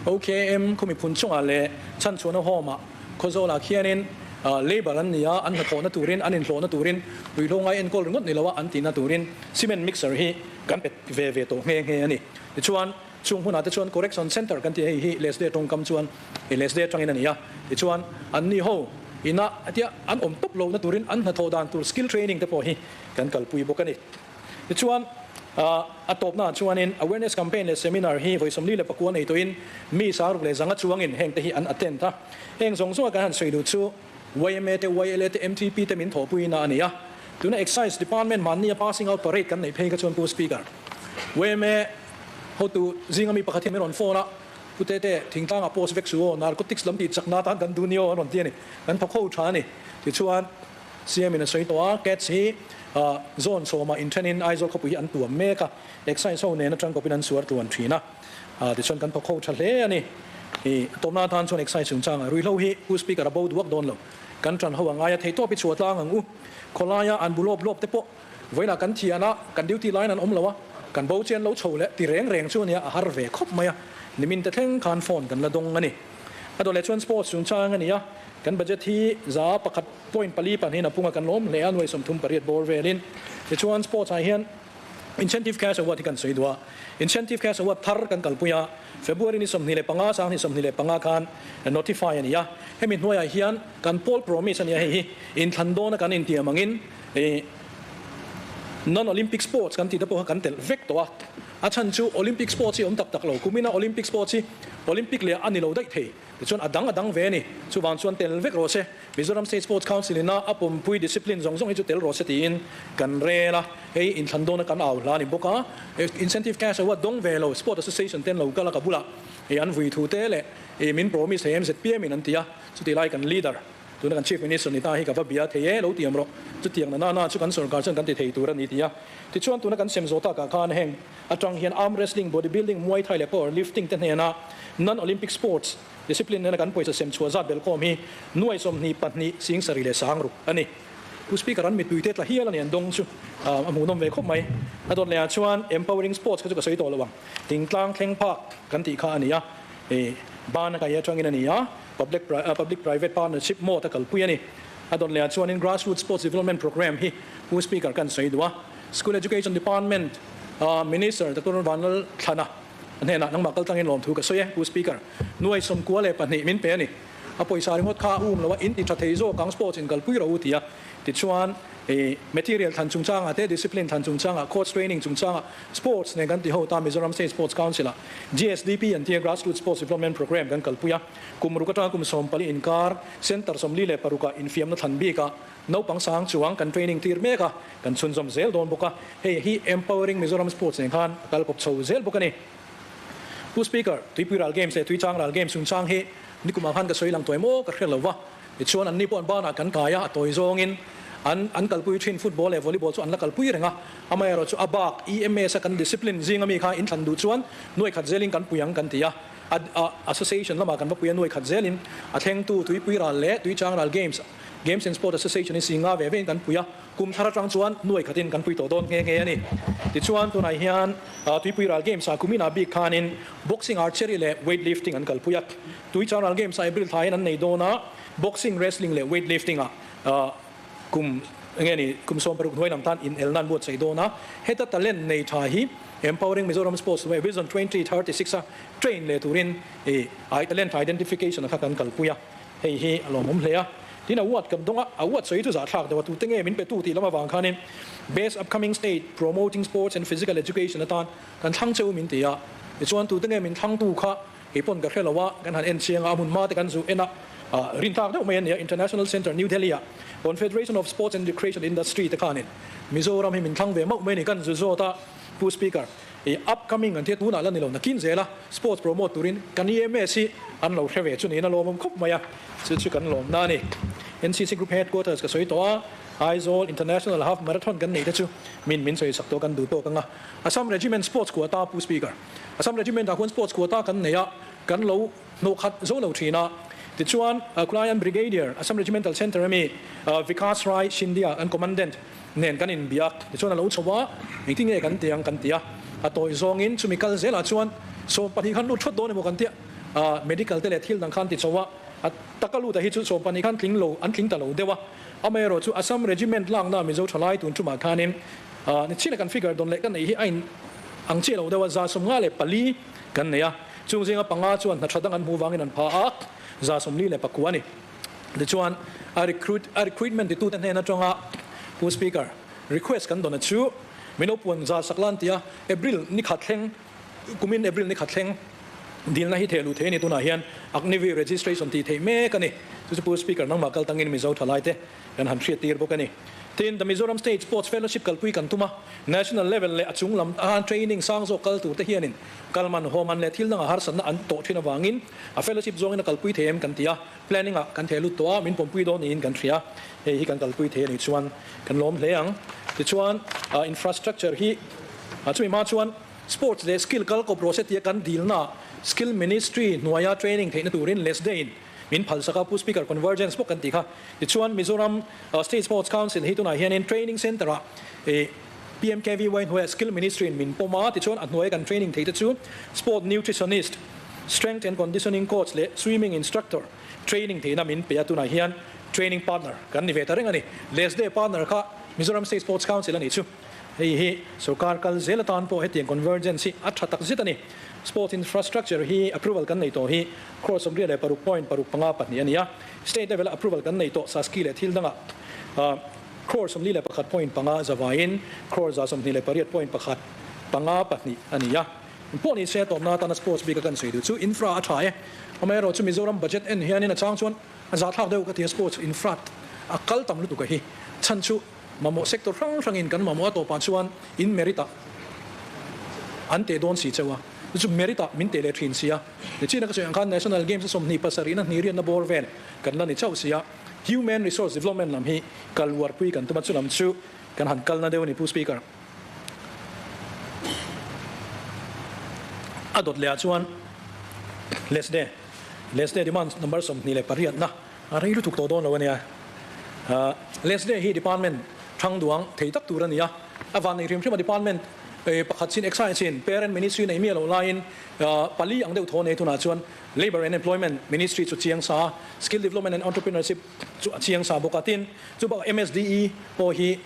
OKM khawmi phun chungah leh chhanchhuahna home-ah Khawzawlah khianin labour an ni a, an hnathawhna turin, an inhlawhna turin, ruihhlo ngai enkawl ringawt ni loa an tihna turin cement mixer hi kan pe ve ve tawh nghe nghe a ni. Tichuan, chung hunah te chuan correction centre kan tih hei hi Lesde tawngkam chuan Lesde atangin a ni a. Tichuan, anni ho ina hetia an awm tawp lohna turin an hnathawh dan tur skill training te pawh hi kan kalpui bawk a ni. Tichuan, a tawpnaah chuanin awareness campaign leh seminar hi vawi 49 nei tawhin mi 6100 chuangin hengte hi an attend a. Heng zawng zawnga kan han sawi duh chu yma te, YLA te, MTP te min thawhpuina a ni a. Tuna Excise Department mahnia passing out parade kan neih phei kha chuan Pu Speaker, yma hotu zinga mi pakhat hi min rawn phone a, Pu Tete, thingtlangah post vek su aw, narcotics lam tih chakna atan kan duh nia aw an rawn ti a ni. Kan thawk ho tha a ni. Tichuan, CM in a sawi tawh a, Cats hi zone sawmah inthenin Aizawl khawpui hi an tuam mek a, Excise ho nen atang kawpin an suar tluan thin a, tichuan kan thawk ho tha hle a ni. I tawpna atan chuan Excise chungchangah ruihhlo hi Pu Speaker a bo duak dawn lo, kan tan ho a ngai a, theihtawp hi chhuah tlang ang u. Khawlaia an bu lawp lawp te pawh vawiinah kan thian a, kan duty laiin an awm lo a, kan bo chian lo chho leh ti reng reng chu a nia, a har ve khawp mai a, nimin te thleng khan phone kan la dawng a ni. A dawh leh chuan sports chungchang a ni a, kan budget hi 101 point pali pahnihin a punga kan lawm hle a, nuai 38 bawr velin. Tichuan sports ah hian incentive cash award hi kan sawi duh a, incentive cash award thar kan kalpui a, February ni 25 2025 khan notify a ni a, hemi hnuaiah hian kan poll promise a ni a, hei hi inthlan dawna kan intiam angin non-Olympic sports kan tih te pawh kha kan telh vek tawh a. A chhan chu Olympic sports hi awm tak tak lo, kumina Olympic sports hi Olympic leh a ni lo daih thei. Tichuan a dang a dang ve a ni. Chuvang chuan tel vek rawh se. Mizoram State Sports Council ina a pawmpui discipline zawng zawng hi chu tel rawh se tiin kan rel a. Hei inthlan dawna kan au hla a ni bawk a. Incentive cash award dawng ve lo Sport Association ten lo kal a ka bulah an vui thu te leh min promise thei em zpm in an ti a. Chutih lai kan leader. Tuna kan Chief Minister ni ta hi ka va bia thei e lo tiam rawh. Chutiang na nana chu kan sorkar chuan kan ti thei tur a ni ti a. Tichuan tuna kan sem zawh takah khan heng atang hian arm wrestling, body building, muay thai leh power lifting te hnena non-Olympic sports discipline nena kan pawisa sem chhuah zat belkhawm hi nuai 22 7 leh 60 a ni. Pu Speaker an mittui te tla hial a ni an dawng chu a hmuhnawm ve khawp mai. A dawt lehah chuan empowering sports kha chu ka sawi tawh lo ang. Thingtlang thleng phak kan tih kha a ni a, ban a kai atangin a ni a. Public Public Private Partnership mode a kalpui a ni. A dawt lehah chuanin Grassroots Sports Development Programme hi Pu Speaker kan sawi duh a. School Education Department Minister Doctor Vanlal Thlana A hnenah nangmah kal tlangin lawmthu ka sawi e, Pu Speaker. Nuai 92 min pe a ni. A pawisa ringawt kha a um lo a, in ti tha thei zawk ang sports in kalpui rawh u ti a. Tichuan, i material thlan chungchangah te, discipline thlan chungchangah, coach training chungchangah sports nen kan ti ho ta Mizoram State Sports Council ah GSDP an tia Grassroots Sports Development Programme kan kalpui a. Kum ruk atanga kum 14 inkar Centre 46 ah infiamna thlan bik ah naupang sang chuang kan training tir mek a, kan chhunzawm zel dawn bawk a. Hei hi Empowering Mizoram Sports nen khan a kal kawp chho zel bawk a ni. Pu Speaker, Tuipui Ral Games leh Tuichang Ral Games chungchang hi nikum ah khan ka sawi lang tawih maw ka hre lo va. Tichuan anni pawh an banah kan kai a, a tawi zawngin an an kalpui thin football leh volleyball chu an la kalpui reng a. Amaherawh chu a bak EMS a kan discipline zinga mi kha inthlan duh chuan nuai khat zelin kan pui ang kan ti a. A association lamah kan va pui a, nuai khat zelin a thlengtu Tuipui Ral leh Tuichang Ral Games, Games and Sport Association in singa ve vein kan pui a. Kum thar atang chuan nuai khatin kan pui tawh dawn nghe nghe a ni. Tichuan tunah hian Tuipui Ral Games ah kumina bik khanin Boxing, Archery leh Weightlifting an kalpui a. Tuichang Ral Games ah April thlaiin an nei dawn a, Boxing, Wrestling leh Weightlifting ah kum enge ni kum 16 hnuai lam tan inelna an buatsaih dawn a. Heta talent nei tha hi Empowering Mizoram Sports hnuaia Vision 2036 a train leh turin i talent identification kha kan kalpui a. Hei hi a lawmawm hle a, tin award kan dawng a, award sawi chu zahthlak deuh a, tute nge min pe tu tih lam avang khanin Best Upcoming State Promoting Sports and Physical Education atan kan thlang cheu min ti a, tichuan tute nge min thlang tu kha kei pawn ka hre lo a, kan han en chiang a, a hmun hma te kan zu en a, rintlak deuh mai a nia, International Centre New Delhi ah Confederation of Sports and Recreation Industry te khanin Mizoram hi min thlang ve mauh mai a ni, kan zu zawt a, Pu Speaker. I upcoming an tia tunah la ni lo nakin zel a, sports promote turin kan EMS hi an lo hre ve chu niin a lawmawm khawp mai a, chu chu kan lawmna a ni. NCC Group Headquarters ka sawi tawh a, Aizawl International Half Marathon kan neih te chu min min sawi sak tawh kan duh tawk ang a. Assam Regiment Sports Quota Pu Speaker, Assam Regiment ah khuan Sports Quota kan nei a, kan lo hnawh khat zo lo thin a. Tichuan Khulaian Brigadier, Assam Regimental Centre ami Vikas Rai Scindia an Commandant, nen kan inbia tichuan a lo chho a, engtin nge kan ti ang kan ti a, a tawi zawngin chumi kal zelah chuan 12 khan lut thawt dawn emaw kan ti a, medical te leh thil dang khan ti chho a, a taka lut a hi chu 12 khan tling lo an tling ta lo deuh a, amaherawh chu Assam Regiment lakna Mizo thalai tun tumah khanin ni chhina kan figure dawn leh ka neih hi a in ang chiah lo deuh a, 154 kan nei a, chung zinga panga chuan hna tha dang an hmuh vangin an pha a, 49 a ni. Tichuan, a recruit a recruitment titute hnen atanga Pu Speaker, request kan dawn a chu min lo puan zar sak la an ti a, April ni khat thleng, kumin April ni khat thleng dilna hi theh luh thei a ni tunah hian Agniveer registration tih theih mek a ni. Chu chu Pu Speaker nangmah kal tangin Mizo thalaite kan han hriattir bawk a ni. Tin, The Mizoram State Sports Fellowship kalpui kan tum a, National level leh a chung lam a training sang zawk kal tur te hianin kalman, hawman leh thil dangah harsatna an tawh thin avangin a fellowship zawngin a kalpui thei em kan ti a, Planning ah kan theh lut tawh a, min pawmpui dawn niin kan hria. Hei hi kan kalpui thei a nih chuan kan lawm hle ang. Tichuan infrastructure hi chumi hma chuan sports leh skill kal kawp rawh se tia kan dilna skill ministry hnuaia training theihna turin less day in min phalsak a, Pu Speaker convergence bawk kan tih kha. Tichuan Mizoram State Sports Council hi tunah hianin training centre ah PMKVY hnuaiah skill ministry in min pawm a, tichuan a hnuaia kan training theih te chu sport nutritionist, Strength and Conditioning Coach leh Swimming Instructor training theihna min pe a, tunah hian training partner kan ni ve ta reng a ni. Lesday partner kha Mizoram State Sports Council a nih chu. Hei hi sorkar kal zel atan pawh hetiang convergence hi a tha tak zet a ni. Sports infrastructure hi approval kan nei tawh hi crore 96.652 a ni a, state level a approval kan nei tawh Saski leh thil dangah crore 41.5 zavaiin crore 128.152 a ni a. Pawh ni se tawpna atana sports bik a kan sawi duh chu infra a tha e. Amaherawh chu Mizoram budget en hianin a chang chuan a zahthlak deuh ka ti a, sports infra a kal tam lutuk a hi. Chhan chu mamawh sector hrang hrangin kan mamawh a tawpah chuan in merit ah an teh dawn si cheu a, chu chu merit ah min teh leh thin si a. Nichina ka sawi ang khan National Games a 27 na hnihriatna bawr vel kan la ni chauh si a, Human Resource Development lam hi kal uarpui kan tum a, chu lam chu kan han kalna deuh a ni Pu Speaker. A dawt leh ah chuan Lesde, Lesde demand number 28 na a rei lutuk tawh dawn lo a nia. Lesde hi department thang duang thei tak tur a ni a, a van nei hrim hrim a department Pakhat chin Excise in Parent Ministry nei miah loh laiin pali ang deuh thaw nei tunah chuan Labour and Employment Ministry chu chiang sa a, Skill Development and Entrepreneurship chu a chiang sa bawk a. Tin, chu bakah MSDE pawh hi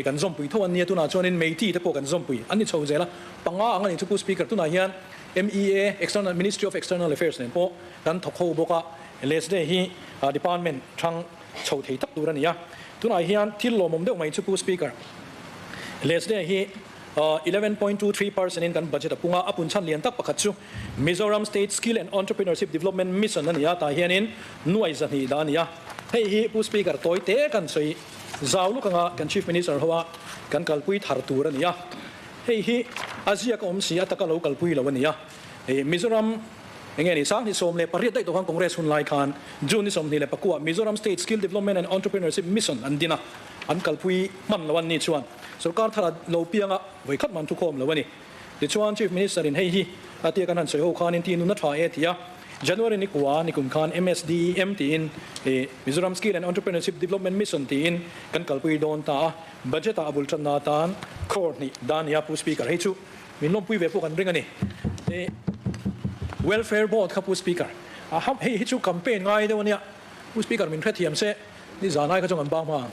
kan zawmpui tho an nia, tunah chuanin Meiti te pawh kan zawmpui an ni chho zel a. Panga ang a nih chu Pu Speaker, tunah hian MEA, External, Ministry of External Affairs nen pawh kan thawk ho bawk a, LSD hi Department thang chho thei tak tur a ni a. Tunah hian thil lawmawm deuh mai chu Pu Speaker, LSD hi 11.23 percent in kan budget a pung a, a pun chhan lian tak pakhat chu Mizoram State Skill and Entrepreneurship Development Mission a ni a, tah hianin nuai zahnih dah a ni a. Hei hi Pu Speaker tawi te kan sawi zau luk anga kan Chief Minister ho a kan kalpui thar tur a ni a. Hei hi a ziak a awm si a taka lo kalpui lo a ni a. Mizoram enge ni 2018 daih tawh khan Congress hun lai khan June ni 29 Mizoram State Skill Development and Entrepreneurship Mission an din a, an kalpui hman lo an ni chuan sorkar thar a lo piang a, vawi khat man thukhawm lo a ni. Tichuan Chief Minister in hei hi a tia kan han sawi ho khan in ti nun a tha e ti a, January ni kua ni kum khan MSDEM tiin Mizoram Skill and Entrepreneurship Development Mission tiin kan kalpui dawn ta a, budget ah a bul tanna atan crore hnih dan nia Pu Speaker hei chu min lawmpui ve pawh kan ring a ni. Welfare Board kha Pu Speaker a hei hi chu campaign ngai deuh a nia Pu Speaker min hrethiam se. Ni zanai kha chuan kan bang hma ang.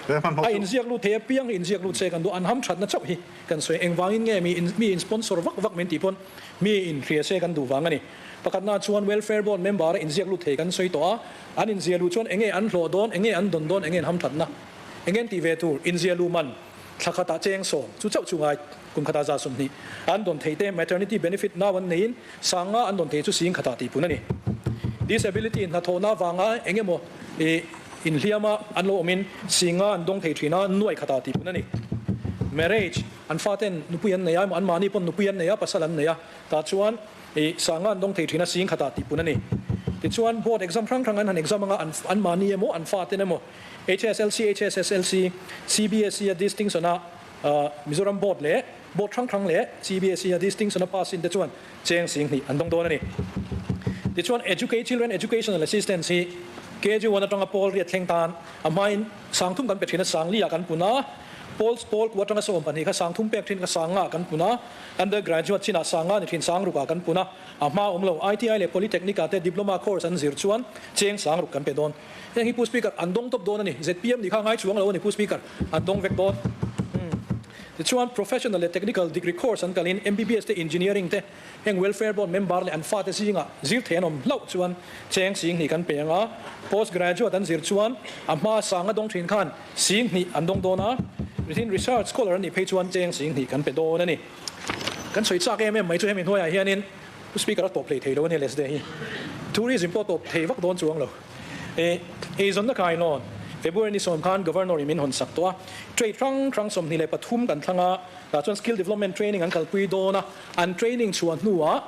A inziak lut thei apiang hi inziak lut se kan duh. An ham thatna chauh hi kan sawi. Engvangin nge mi in mi in sponsor vak vak min tih pawn mi in hria se kan duh vang a ni. Pakhatna chuan Welfare Board member a inziak lut thei kan sawi tawh a. An inziah luh chuan enge an hlawh dawn, enge an dawn dawn, enge an ham thatna, enge an tih ve tur, inziah luh man thla khatah cheng sawm chu chauh chu ngai kum khatah 120 an dawn thei te, maternity benefit nau an neiin sanga an dawn thei chu sing khatah tih pun a ni. Disability hnathawhna avanga eng emaw ih inhliama an lo awmin singa an dawng thei thin a, nuai khatah tih pun a ni. Marriage, an faten nupui an nei a emaw an mahni pawn nupui an nei a, pasal an nei a, tah chuan ih sanga an dawng thei thin a, sing khatah tih pun a ni. Tichuan board exam hrang hrang an han exam anga an an mahni emaw an faten emaw HSLC, HSSLC, CBSE a distinction a Mizoram board leh board hrang hrang leh CBSE a distinction a pass in te chuan cheng sing hnih an dawng dawn a ni. Tichuan Educate Children Educational Assistance hi KG one atanga pawl riat thleng tan a hmain sang thum kan pe thin a, sang li ah kan pun a, pawl pawl kua atanga 12 kha sang thum pek thin kha sang nga ah kan pun a, undergraduate chinah sang nga ni thin sang ruk ah kan pun a, a hma awm lo ITI leh Polytechnic ah te diploma course an zir chuan cheng sang ruk kan pe dawn. Heng hi Pu Speaker an dawng tawp dawn a ni. ZPM nih kha ngai chuang lo a ni Pu Speaker, an dawng vek dawn. Tichuan Professional leh Technical Degree Course an kalin MBBS te Engineering te heng Welfare Board member leh an fate zingah zir thei an awm hlauh chuan cheng sing hnih kan pe ang a, Post Graduate an zir chuan a hma sang a dawng thin khan sing hnih an dawng dawn a, within Research Scholar an nih phei chuan cheng sing hnih kan pe dawn a ni. Kan sawi chak em em mai chu hemi hnuaiah hianin Pu Speaker a tawp hlei thei lo a ni LSD hi. Tourism pawh a tawp thei vak dawn chuang lo. E eizawnna kailawn February ni sawm khan Governor in min hawn sak tawh a. Trade hrang hrang 23 kan thlang a, tah chuan skill development training an kalpui dawn a, an training chhuah hnuah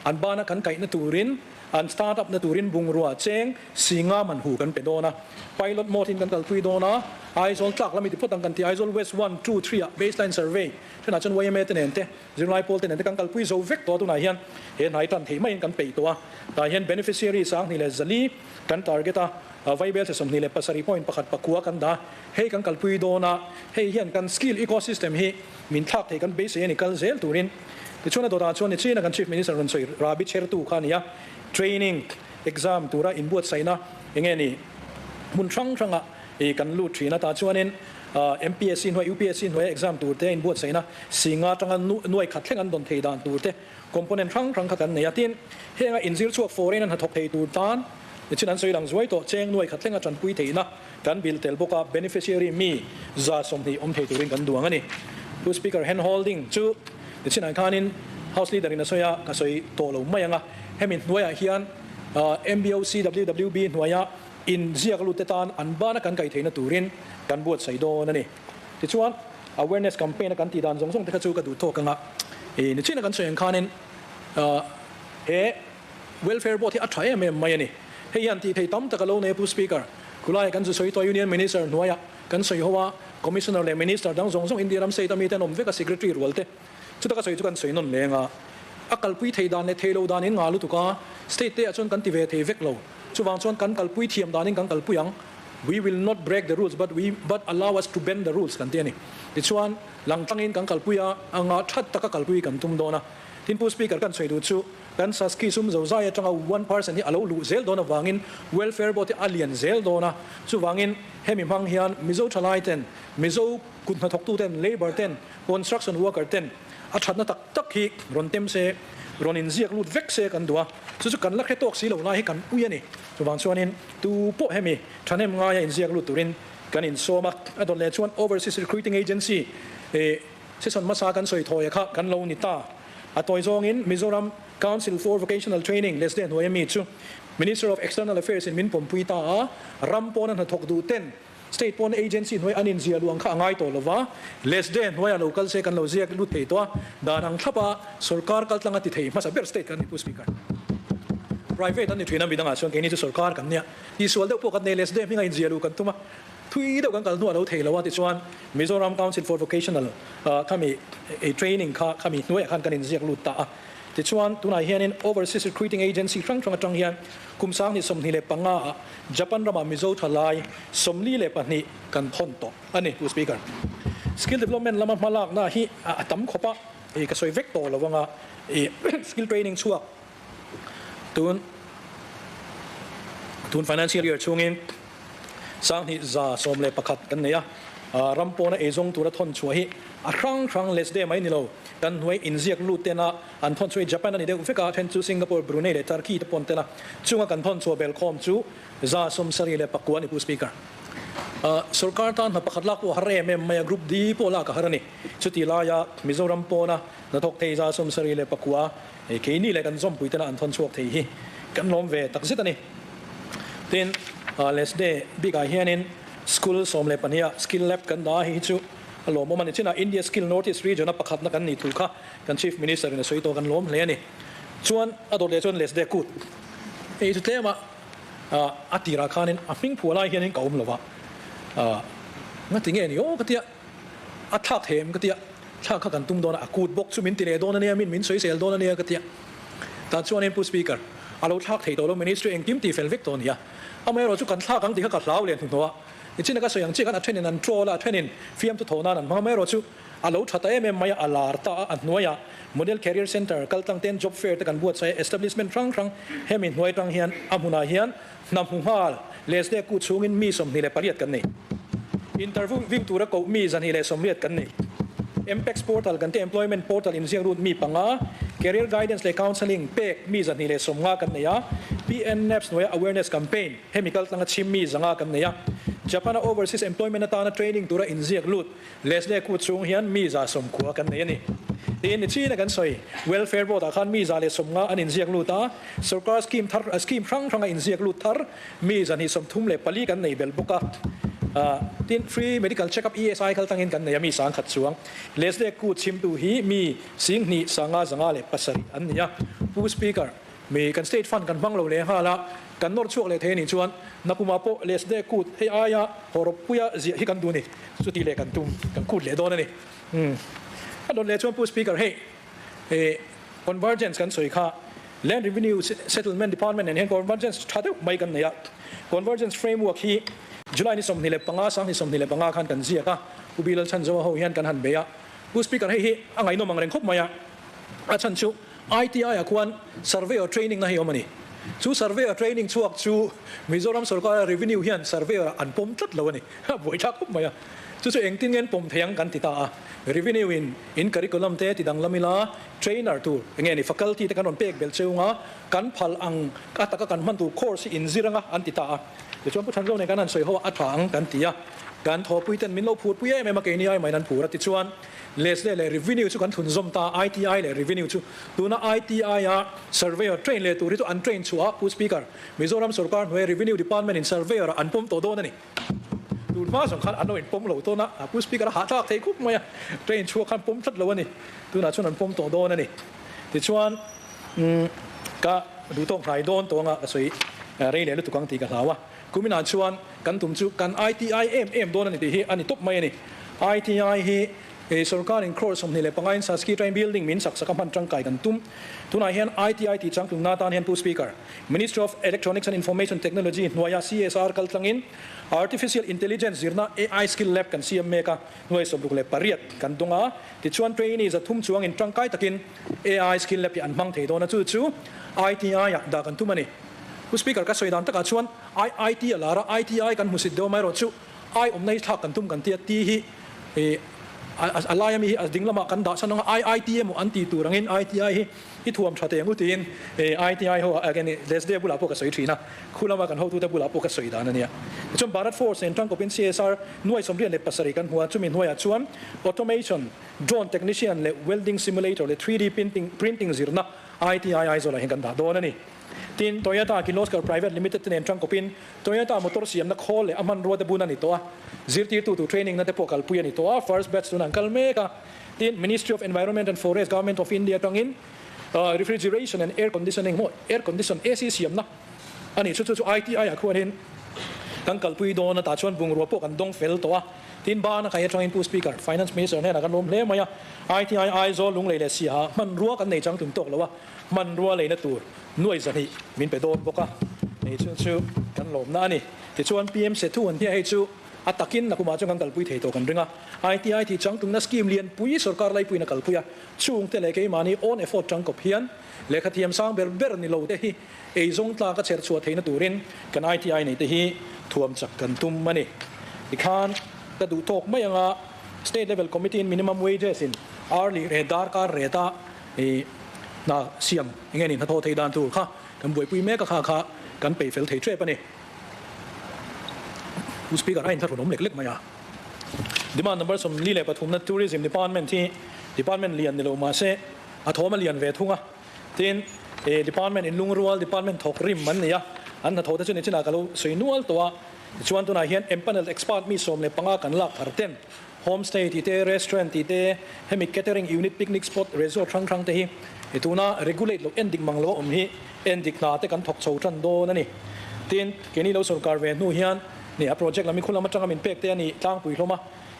an bana kan kaihna turin an start up na turin bungrua cheng singa man hu kan pe dawn a. Pilot mode in kan kalpui dawn a, Aizawl tlak lam i ti phawt ang kan ti, Aizawl West one, two, three ah baseline survey thenah chuan yma te nen te, Zirlai pawl te nen te kan kalpui zo vek tawh a, tunah hian he hnai tan theih maiin kan peih tawh a, tah hian beneficiary 2104 kan target a, vaibel che 27.1 pakua kan dah a, hei kan kalpui dawn a, hei hian kan skill ecosystem hi min thlak thei kan beisei a ni kal zel turin. Tichuan a dawtah chuan nichina kan Chief Minister rawn sawi Rabi Chertu kha a ni a, training exam tura inbuatsaihna enge ni hmun hrang hrangah kan lut thin a, tah chuanin MPSC hnuai, UPSC hnuaia exam tur te inbuatsaihna singa atanga nuai khat thleng an dawn thei dan tur te component hrang hrang kha kan nei a. Tin, henga inzir chhuak foreign an hnathawk thei tur tan nichin an sawi lang zuai tawh cheng nuai khat thleng a tanpui theihna kan bil tel bawk a, beneficiary mi 120 awm thei turin kan duang a ni. Pu Speaker, hand holding chu nichinah khanin House Leader in a sawi a, ka sawi tawh lo mai ang a. Hemi hnuaiah hian MBOC WWB hnuaia In ziak lut te tan an bana kan kaih theihna turin kan buatsaih dawn a ni. Tichuan, awareness campaign a kan tih dan zawng zawng te kha chu ka duh tawk anga i nichina kan sawi ang khanin he Welfare Board hi a tha em em mai a ni. Hei hian tih theih tam tak a lo nei a Pu Speaker. Khulaiah kan zu sawi tawh a Union Minister hnuaiah kan sawi ho a, Commissioner leh Minister dang zawng zawng India ram state ami te an awm vek a, Secretary rual te. Chuta ka sawi chu kan sawi nawn leng a, a kalpui thei dan leh thei lo dan in ngah lutuk a, state te ah chuan kan ti ve thei vek lo. Chuvang chuan kan kalpui thiam danin kan kalpui ang. We will not break the rules but we but allow us to bend the rules kan ti a ni. Tichuan, lang tlangin kan kalpui a, a ngah that taka kalpui kan tum dawn a. Tin Pu Speaker kan sawi duh chu kan Saski sum zozai atanga 1% hi a lo luh zel dawn avangin Welfare Board hi a lian zel dawn a. Chuvangin hemi hmang hian Mizo thalai ten, Mizo kut hnathawktu ten, labour ten, construction worker ten a thatna tak tak hi rawn tem se, rawn inziak lut vek se kan duh a. Chu chu kan la hre tawk si lo lai hi kan ui a ni. Chuvang chuanin tu pawh hemi thahnem ngaia inziak lut turin kan insawm a, a dawt leh chuan Overseas Recruiting Agency session hmasa kan sawi thawi a kha kan lo ni ta. A tawi zawngin Mizoram Council for Vocational Training Leslie hnuaia mi chu Minister of External Affairs in min pawmpui ta a, ram pawna hnathawk duh ten State pawn agency hnuai an inzia luang kha a ngai tawh lova, Leslie hnuaia lo kal se kan lo ziak lut thei tawh a, dan ang thlap a sorkar kaltlang a ti thei hmasa ber state kan ni Pu Speaker. Private an ni thin a midangah chuan keini chu sorkar kan nia. Tihsual deuh pawh kan nei Leslie hminga inzia lu kan tum a, thui deuh kan kal hnuah lo thei lo a tichuan Mizoram Council for Vocational khami training kha khami hnuaiah khan kan inziak lut ta a. Tichuan tunah hianin Overseas Recruiting Agency hrang hrang atang hian kum 2025 ah Japan ramah Mizo thalai 42 kan thawn tawh a ni, Pu Speaker. Skill development lama hmalakna hi a tam khawp a, i ka sawi vek tawh lo anga i skill training chhuak tun tun financial year chhungin 2111 kan nei a, ram pawna eizawng tura thawn chhuah hi a hrang hrang less de mai ni lo, kan hnuai inziak lut tena An thawn chu Japan a ni deuh vek a, then chu Singapore, Brunei leh Turkey te pawh an tel a. Chunga kan thawn chhuah bel khawm chu 79 a ni Pu Speaker. Sorkar tan hna pakhat lak pawh a har em em mai a, Group D pawh lak a har a ni. Chuti laia Mizoram pawna hnathawk thei 79 keini leh kan zawmpui tena an thawn chhuak thei hi kan lawm ve takzet a ni. Tin, Lesde bikah hianin School 12 ah Skill Lab kan dah a, hei hi chu a lawmawm a ni. Chinah India Skill North East Region a pakhatna kan nih thu kha Kan Chief Minister in a sawi tawh kan lawm hle a ni. Chuan a dawt leh chuan Lesde kut hei chu tlem a a tirah khanin a hming phuah lai hianin ka awm lo va, ngati nge ni aw ka tia, a thlak them ka tia, thlak kha kan tum dawn a, a kut bawk chu min ti leh dawn a nia, min min sawisel dawn a nia ka tia. Tah chuanin Pu Speaker, a lo thlak thei tawh lo Ministry engkim ti fel vek tawh a ni a, amaherawh chu kan thlak ang tih kha ka hlau leh hnuhnawh a, nichina ka sawi ang chiah khan a thenin an troll a, a thenin fiamthu thawh nan an hmang amaherawh chu A lo tha ta em em mai a, a lar ta a, a hnuaiah Model Career Centre kal tlang ten Job Fair te kan buatsaih a, establishment hrang hrang hemi hnuai tang hian a hmunah hian hna hmu nghal Leslie ku chhungin mi 28 kan nei. Interview tura koh mi 180 kan nei. Mpex Portal kan tih Employment Portal inziak lut mi panga, Career Guidance leh Counselling pek mi 250 kan nei a, PNNAPS hnuaia Awareness Campaign hemi kal tlanga chhim mi 500 kan nei a, Japan-a Overseas Employment atana training tura inziak lut Leslie kut chhung hian mi 190 kan nei a ni. Tiin ni china kan sawi, Welfare Board ah khan mi 150 an inziak lut a, sorkar scheme thar, scheme hrang hranga inziak lut thar mi 234 kan nei belh bawk a. Tin, Free Medical Check Up ESI kal tangin kan nei a, mi 1000 chuang. Leslie kut chhimtu hi mi 75 507 an ni a. Pu Speaker, Mi kan state fund kan hmang lo leh nghal a, kan nawr chhuak leh thei a nih chuan nakumah pawh Lesde kut hei aia hawrawppuia ziah hi kan duh a ni. Chuti leh kan tum, kan kut leh dawn a ni. Umm. A dawt leh chuan Pu Speaker hei eh convergence kan sawi kha Land Revenue Settlement Department nen hian convergence tha deuh mai kan nei a. Convergence framework hi July ni 25, 2025 khan kan ziak a, Pu Bilal Chhanzoa ho hian kan han bei a. Pu Speaker hei hi a ngaihnawm ang reng khawp mai a, a chhan chu ITI ah khuan Surveyor training na hi awm a ni. Chu Surveyor training chhuak chu Mizoram sorkara Revenue hian Surveyor ah an pawm tlat lo a ni. A buaithlak khawp mai a. Chu chu engtin nge an pawm thei ang kan ti ta a. Revenue in in curriculum te ti danglam ila trainer tur enge ni faculty te kan rawn pek belh cheu anga kan phal ang a taka kan hman tur course hi inzir anga an ti ta a. Tichuan Pu Thanzo nen kan han sawi ho a a tha ang kan ti a. Kan thawhpui ten min lo phurpui em em a keini ai maiin an phur a tichuan Leslie leh Revenue chu kan thunzawm ta a, ITI leh Revenue chu. Tuna ITI a Surveyor train leh tur hi chu an train chhuah a, Pu Speaker, Mizoram sorkar hnuaia Revenue Department in Surveyor ah an pawm tawh dawn a ni. Tun hma zawng khan an lo inpawm lo tawn a, Pu Speaker a hahthlak thei khup mai a, train chhuak khan pawm tlat lo a ni. Tunah chuan an pawm tawh dawn a ni. Tichuan, ka duhtawk hnai dawn tawh anga ka sawi rei leh lutuk ang tih ka hlau a. Kuminah chuan kan tum chu kan ITI em em dawn a ni tih hi a ni tawp mai a ni. ITI hi Sorkar in crore 25 in Saski Train Building min sak sak a hman tangkai kan tum. Tunah hian ITI tih changtlungna atan hian Pu Speaker, Ministry of Electronics and Information Technology hnuaia CSR kal tlangin Artificial Intelligence zirna AI Skill Lab kan siam mek a, hnuai 68 kan dawng a. Tichuan trainee 300 chuangin tangkai takin AI Skill Lab hi an hmang thei dawn a, chu chu ITI ah dah kan tum a ni. Pu Speaker, ka sawi dan takah chuan IIT a lar a, ITI kan hmusit deuh amaherawh chu I awmna hi thlak kan tum kan tia ti hi a laia mi hi a ding lamah kan dah chhan ang a, IIT emaw an ti tur angin ITI hi i thuam tha teh ang u tiin ITI ho ah again Leslie bulah pawh ka sawi thin a, khu lama kan hotute bulah pawh ka sawi dan a nia. Tichuan Bharat Force nen tangkawpin CSR 77 kan hmu a, chumi hnuaiah chuan Automation, Drone Technician leh Welding Simulator leh 3D Printing zirna ITI Aizawlah hian kan dah dawn a ni. Tin, Toyota Kirloskar Private Limited te nen tangkawpin Toyota motor siamna khawl leh a hmanrua te bun a ni tawh a, zirtirtu tur training na te pawh kalpui a ni tawh a, first batch tunah an kal mek a. Tin, Ministry of Environment and Forest, Government of India atangin Refrigeration and Air Conditioning maw, Air Condition, AC siamna a nih chu, chu chu ITI ah khuanin kan kalpui dawn a, tah chuan bungrua pawh kan dawng fel tawh a. Tin, ban a kai atangin Pu Speaker, Finance Minister hnenah kan lawm hle mai a, ITI Aizawl Lunglei leh Siaha hmanrua kan nei chang tum tawk lo a, hmanrua leina tur 200,000 min pe dawn bawk a, hei chu chu kan lawmna a ni. Tichuan PM Sethu an hia hei chu a takin nakumah chuan kan kalpui thei tawh kan ring a, ITI tih changtlungna scheme lianpui sorkar laipuiin a kalpui a, chungte leh keimahni own effort tangkawp hian lehkha thiam sang ber ber ni lo te hi eizawng tlak a chher chhuah theihna turin kan ITI nei te hi thuam chak kan tum a ni. Tikhan ka duh tawk mai anga State Level Committee in Minimum Wages in hourly rate darkar rate a I hna siam enge ni hnathawh theih dan tur kha kan buaipui mek a kha kha kan peih fel thei tep a ni. Pu Speaker a inthlahrun awm lek lek mai a. Demand number 43 na Tourism Department hi Department lian ni lo mahse a thawm a lian ve thung a. Tin, i Department inlungrual Department thawk rim an nei a, an hnathawh te chu nichinah ka lo sawi nual tawh a. Tichuan tunah hian empanelled expert mi 15 kan lak thar ten Homestay tih te, restaurant tih te, hemi catering unit, picnic spot, resort hrang hrang te hi i tuna regulate loh en dik mang lo a awm hi en dik hna te kan thawk chho tan dawn a ni. Tin, keini lo sorkar ve hnu hian ni a project lam i khulam atanga min pek te a ni tlangpui hlawm a,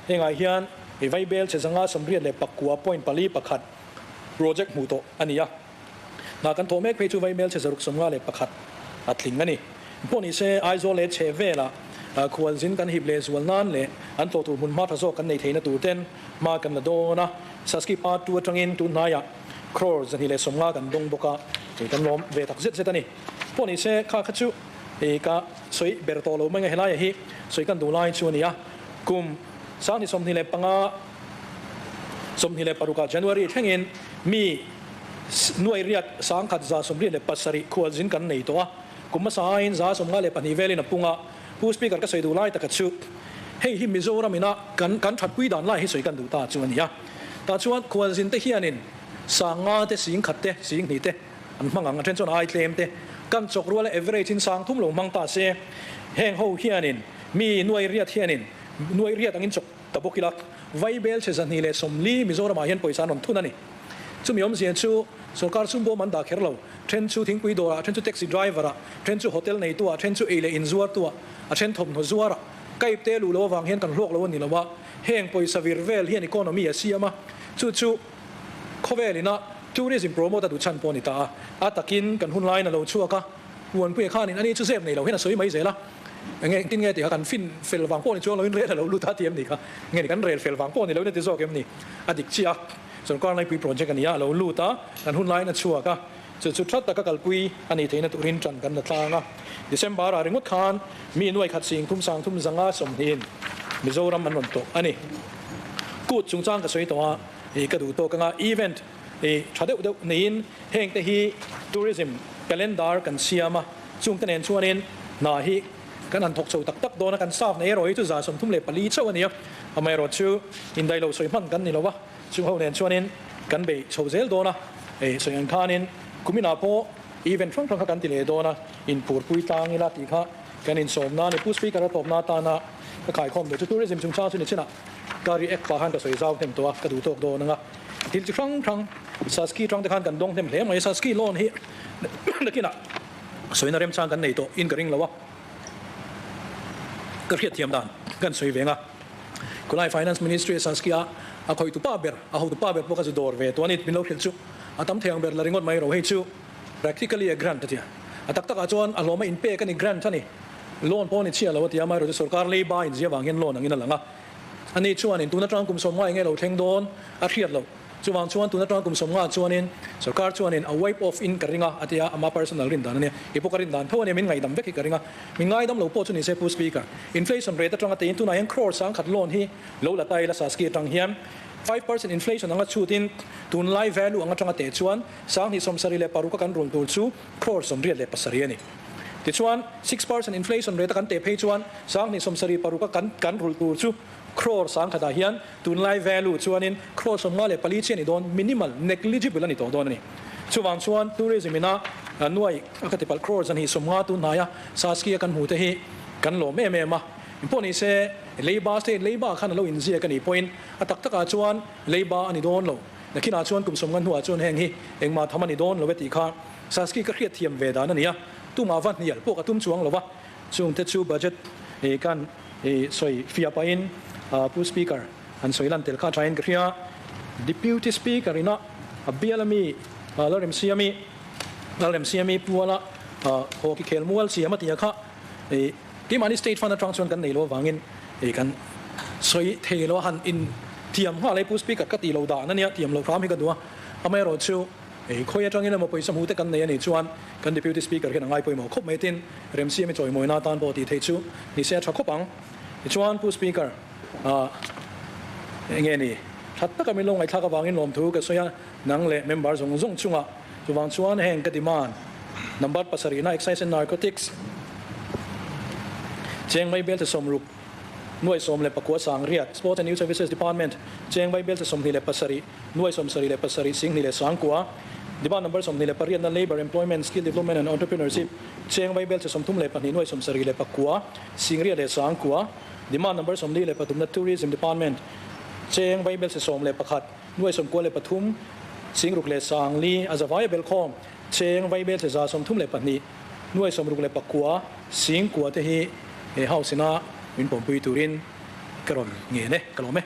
hengah hian i vaibel che zanga 89.41 project hmuh tawh a ni a. Hna kan thawh mek phei chu vaimel chhe 651 a tling a ni. Pawh ni se Aizawl leh chheh velah khualzin kan hip leh zual nan leh an tlawh tur hmun hma tha zawk kan nei theihna tur ten hma kan la dawn a. Saski Part 2 atangin tun hnaiah crore 250 kan dawng bawk a, hei kan lawm ve tak zet zet a ni. Pawh ni se kha kha chu hei ka sawi ber tawh lo mai nge helaiah hi sawi kan duh lai chu a ni a. Kum 2025 26 ah January thlengin mi Nuai riat 1187 khualzin kan nei tawh a, kum hmasa aiin 152 velin a pung a, Pu Speaker ka sawi duh lai taka chu hei hi Mizoram ina kan kan thatpui dan lai hi sawi kan duh ta chu a ni a. Tah chuan khualzin te hianin 5000 te 10,000 te 20,000 te an hmang ang, a then chuan ai tlem te kan chawk rual a average in 3000 lo hmang ta se heng ho hianin mi nuai riat hianin nuai riat angin chawk ta bawk ila vaibel chhe 240 Mizoramah hian pawisa an rawn thun a ni. Chumi awmzia chu sorkar sum bawm an dah kher lo. Then chu thingpui dawrah, then chu taxi driver-ah, then chu hotel neituah, then chu ei leh in zuartuah, a then thawmhnaw zuarah. Kaip te luh loh avang hian kan hlawk lo a ni lo a, heng pawisa vir vel hian economy a siam a, chu chu khawvel ina tourism promote a duh chhan pawh a ni ta a. A takin kan hun laiin a lo chhuak a, Uanpuia khanin ani chu zep nei lo hian a sawi mai zel a, enge engtin nge tih kha kan fin fel vang pawh ni chuang loin rel a lo lut a ti em ni kha, nge ni kan rel fel vang pawh ni loin a ti zawk em ni, a dik chiah a. Sorkar laipui project a ni a, a lo lut a, kan hun laiin a chhuak a, chu chu tha taka kalpui a nih theihna turin tan kan la tlang a. December ah ringawt khan mi nuai khat sing thum sang thum zanga sawmhnihin Mizoram an rawn tawh a ni. Kut chungchang ka sawi tawh a, ih ka duh tawk anga event ih tha deuh deuh neiin heng te hi tourism calendar kan siam a, chungte nen chuanin hna hi kan han thawk chho tak tak dawn a, kan staff nei erawh hi chu 34 chauh a ni a, amaherawh chu indaihlo sawi hman kan ni lo a. Chung ho nen chuanin kan bei chho zel dawn a, hei sawi ang khanin kuminah pawh event hrang hrang kha kan ti leh dawn a, inphurpui tlang ila tih kha kan insawm na a ni. Pu Speaker a tawpna atana ka khaikhawm duh chu tourism chungchang chu ni chinah ka react pah khan ka sawi zau hnem tawh a, ka duh tawk dawn ang a. Thil chi hrang hrang Saski tang te khan kan dawng hnem hle mai, Saski loan hi nakinah sawina remchang kan nei tawh in ka ring lo a, ka hriatthiam dan kan sawi ve ang a. Khulai Finance Ministry Saskia. A khawih tu pa ber, a hotu pa ber pawh ka zu dawr ve tawh a ni, min lo hrilh chu a tam thei ang ber la ringawt mai ro hei chu practically a grant a tia. A tak takah chuan a hlawma inpek a ni, grant a ni. Loan pawh a ni chhiah lo a ti a, amaherawhchu sorkar leiba inzia vang hian loan angin a lang a. Ani chuanin tun atang kum sawmnga enge lo thleng dawn a hriat loh. Chuvang chuan tun atang kum sawmnga chuanin sorkar chuanin a wipe off in ka ring a, a ti a, ama personal rin dan a nia. Kei pawh ka rin dan tho a nia, min ngaidam vek hi ka ring a. Min ngaidam lo pawh chu ni se Pu Speaker, inflation rate atanga teiin tunah hian crore sangkhat loan hi lo la ta ila Saski atang hian 5% inflation anga chhutin tunlai value ang atanga teh chuan 27,600 a kan rul tur chu crore 87 a ni. Tichuan, 6% inflation rate a kan teh phei chuan 27,600 a kan kan rulh tur chu crore sangkhatah hian tunlai value chuanin crore 54 chiah a ni dawn, minimal, negligible a ni tawh dawn a ni. Chuvang chuan tourism ina nuai a ka ti palh crore 250 tun hnaia Saski a kan hmu te hi kan lawm em em a. Engpawh ni se, leiba state leiba khan a lo inziak a nih pawhin a tak takah chuan leiba a ni dawn lo. Nakinah chuan kum 50 hnuah chuan heng hi engmah tham a ni dawn lo e tih kha Saski ka hriat thiam ve dan a ni a, tumah va hnial pawh ka tum chuang lo va, chungte chu budget kan sawi fiah pahin Pu Speaker an sawi lan tel kha thain ka hria. Deputy Speaker ina a bial ami Lalremsiami Lalremsiami puala hockey khel mual siam a tia kha keimahni state fund atang chuan kan nei lo avangin kan sawi thei lo a, han in thiam nghal e Pu Speaker ka tih lo dan a nia, thiam loh hram hi ka duh a, amaherawhchu Ei khawi atangin emaw pawisa hmu te kan nei a nih chuan kan Deputy Speaker hian a ngai pawimawh khawp mai tin remsiam i chawimawina atan pawh tih theih chu ni se a tha khawp ang. Tichuan Pu Speaker, ah enge ni that taka min lo ngaihthlak avangin lawmthu ka sawi a, nang leh member zawng zawng chungah chuvang chuan heng ka demand number pasarihna Excise and Narcotics cheng mai belte 60 919,000 Sports and Youth Services Department cheng mai belte 27 77 29,000, Demand number 28 na Labour, Employment, Skill Development and Entrepreneurship, Cheng Vaibel che 32 79 9,000, Demand number 43 na Tourism Department, Cheng Vaibel che 11 93 6,400, a zavai a belkhawm, Cheng Vaibel che 132 69 9,000 te hi he House ina min pawmpui turin ka rawn ngen e, ka lawm e.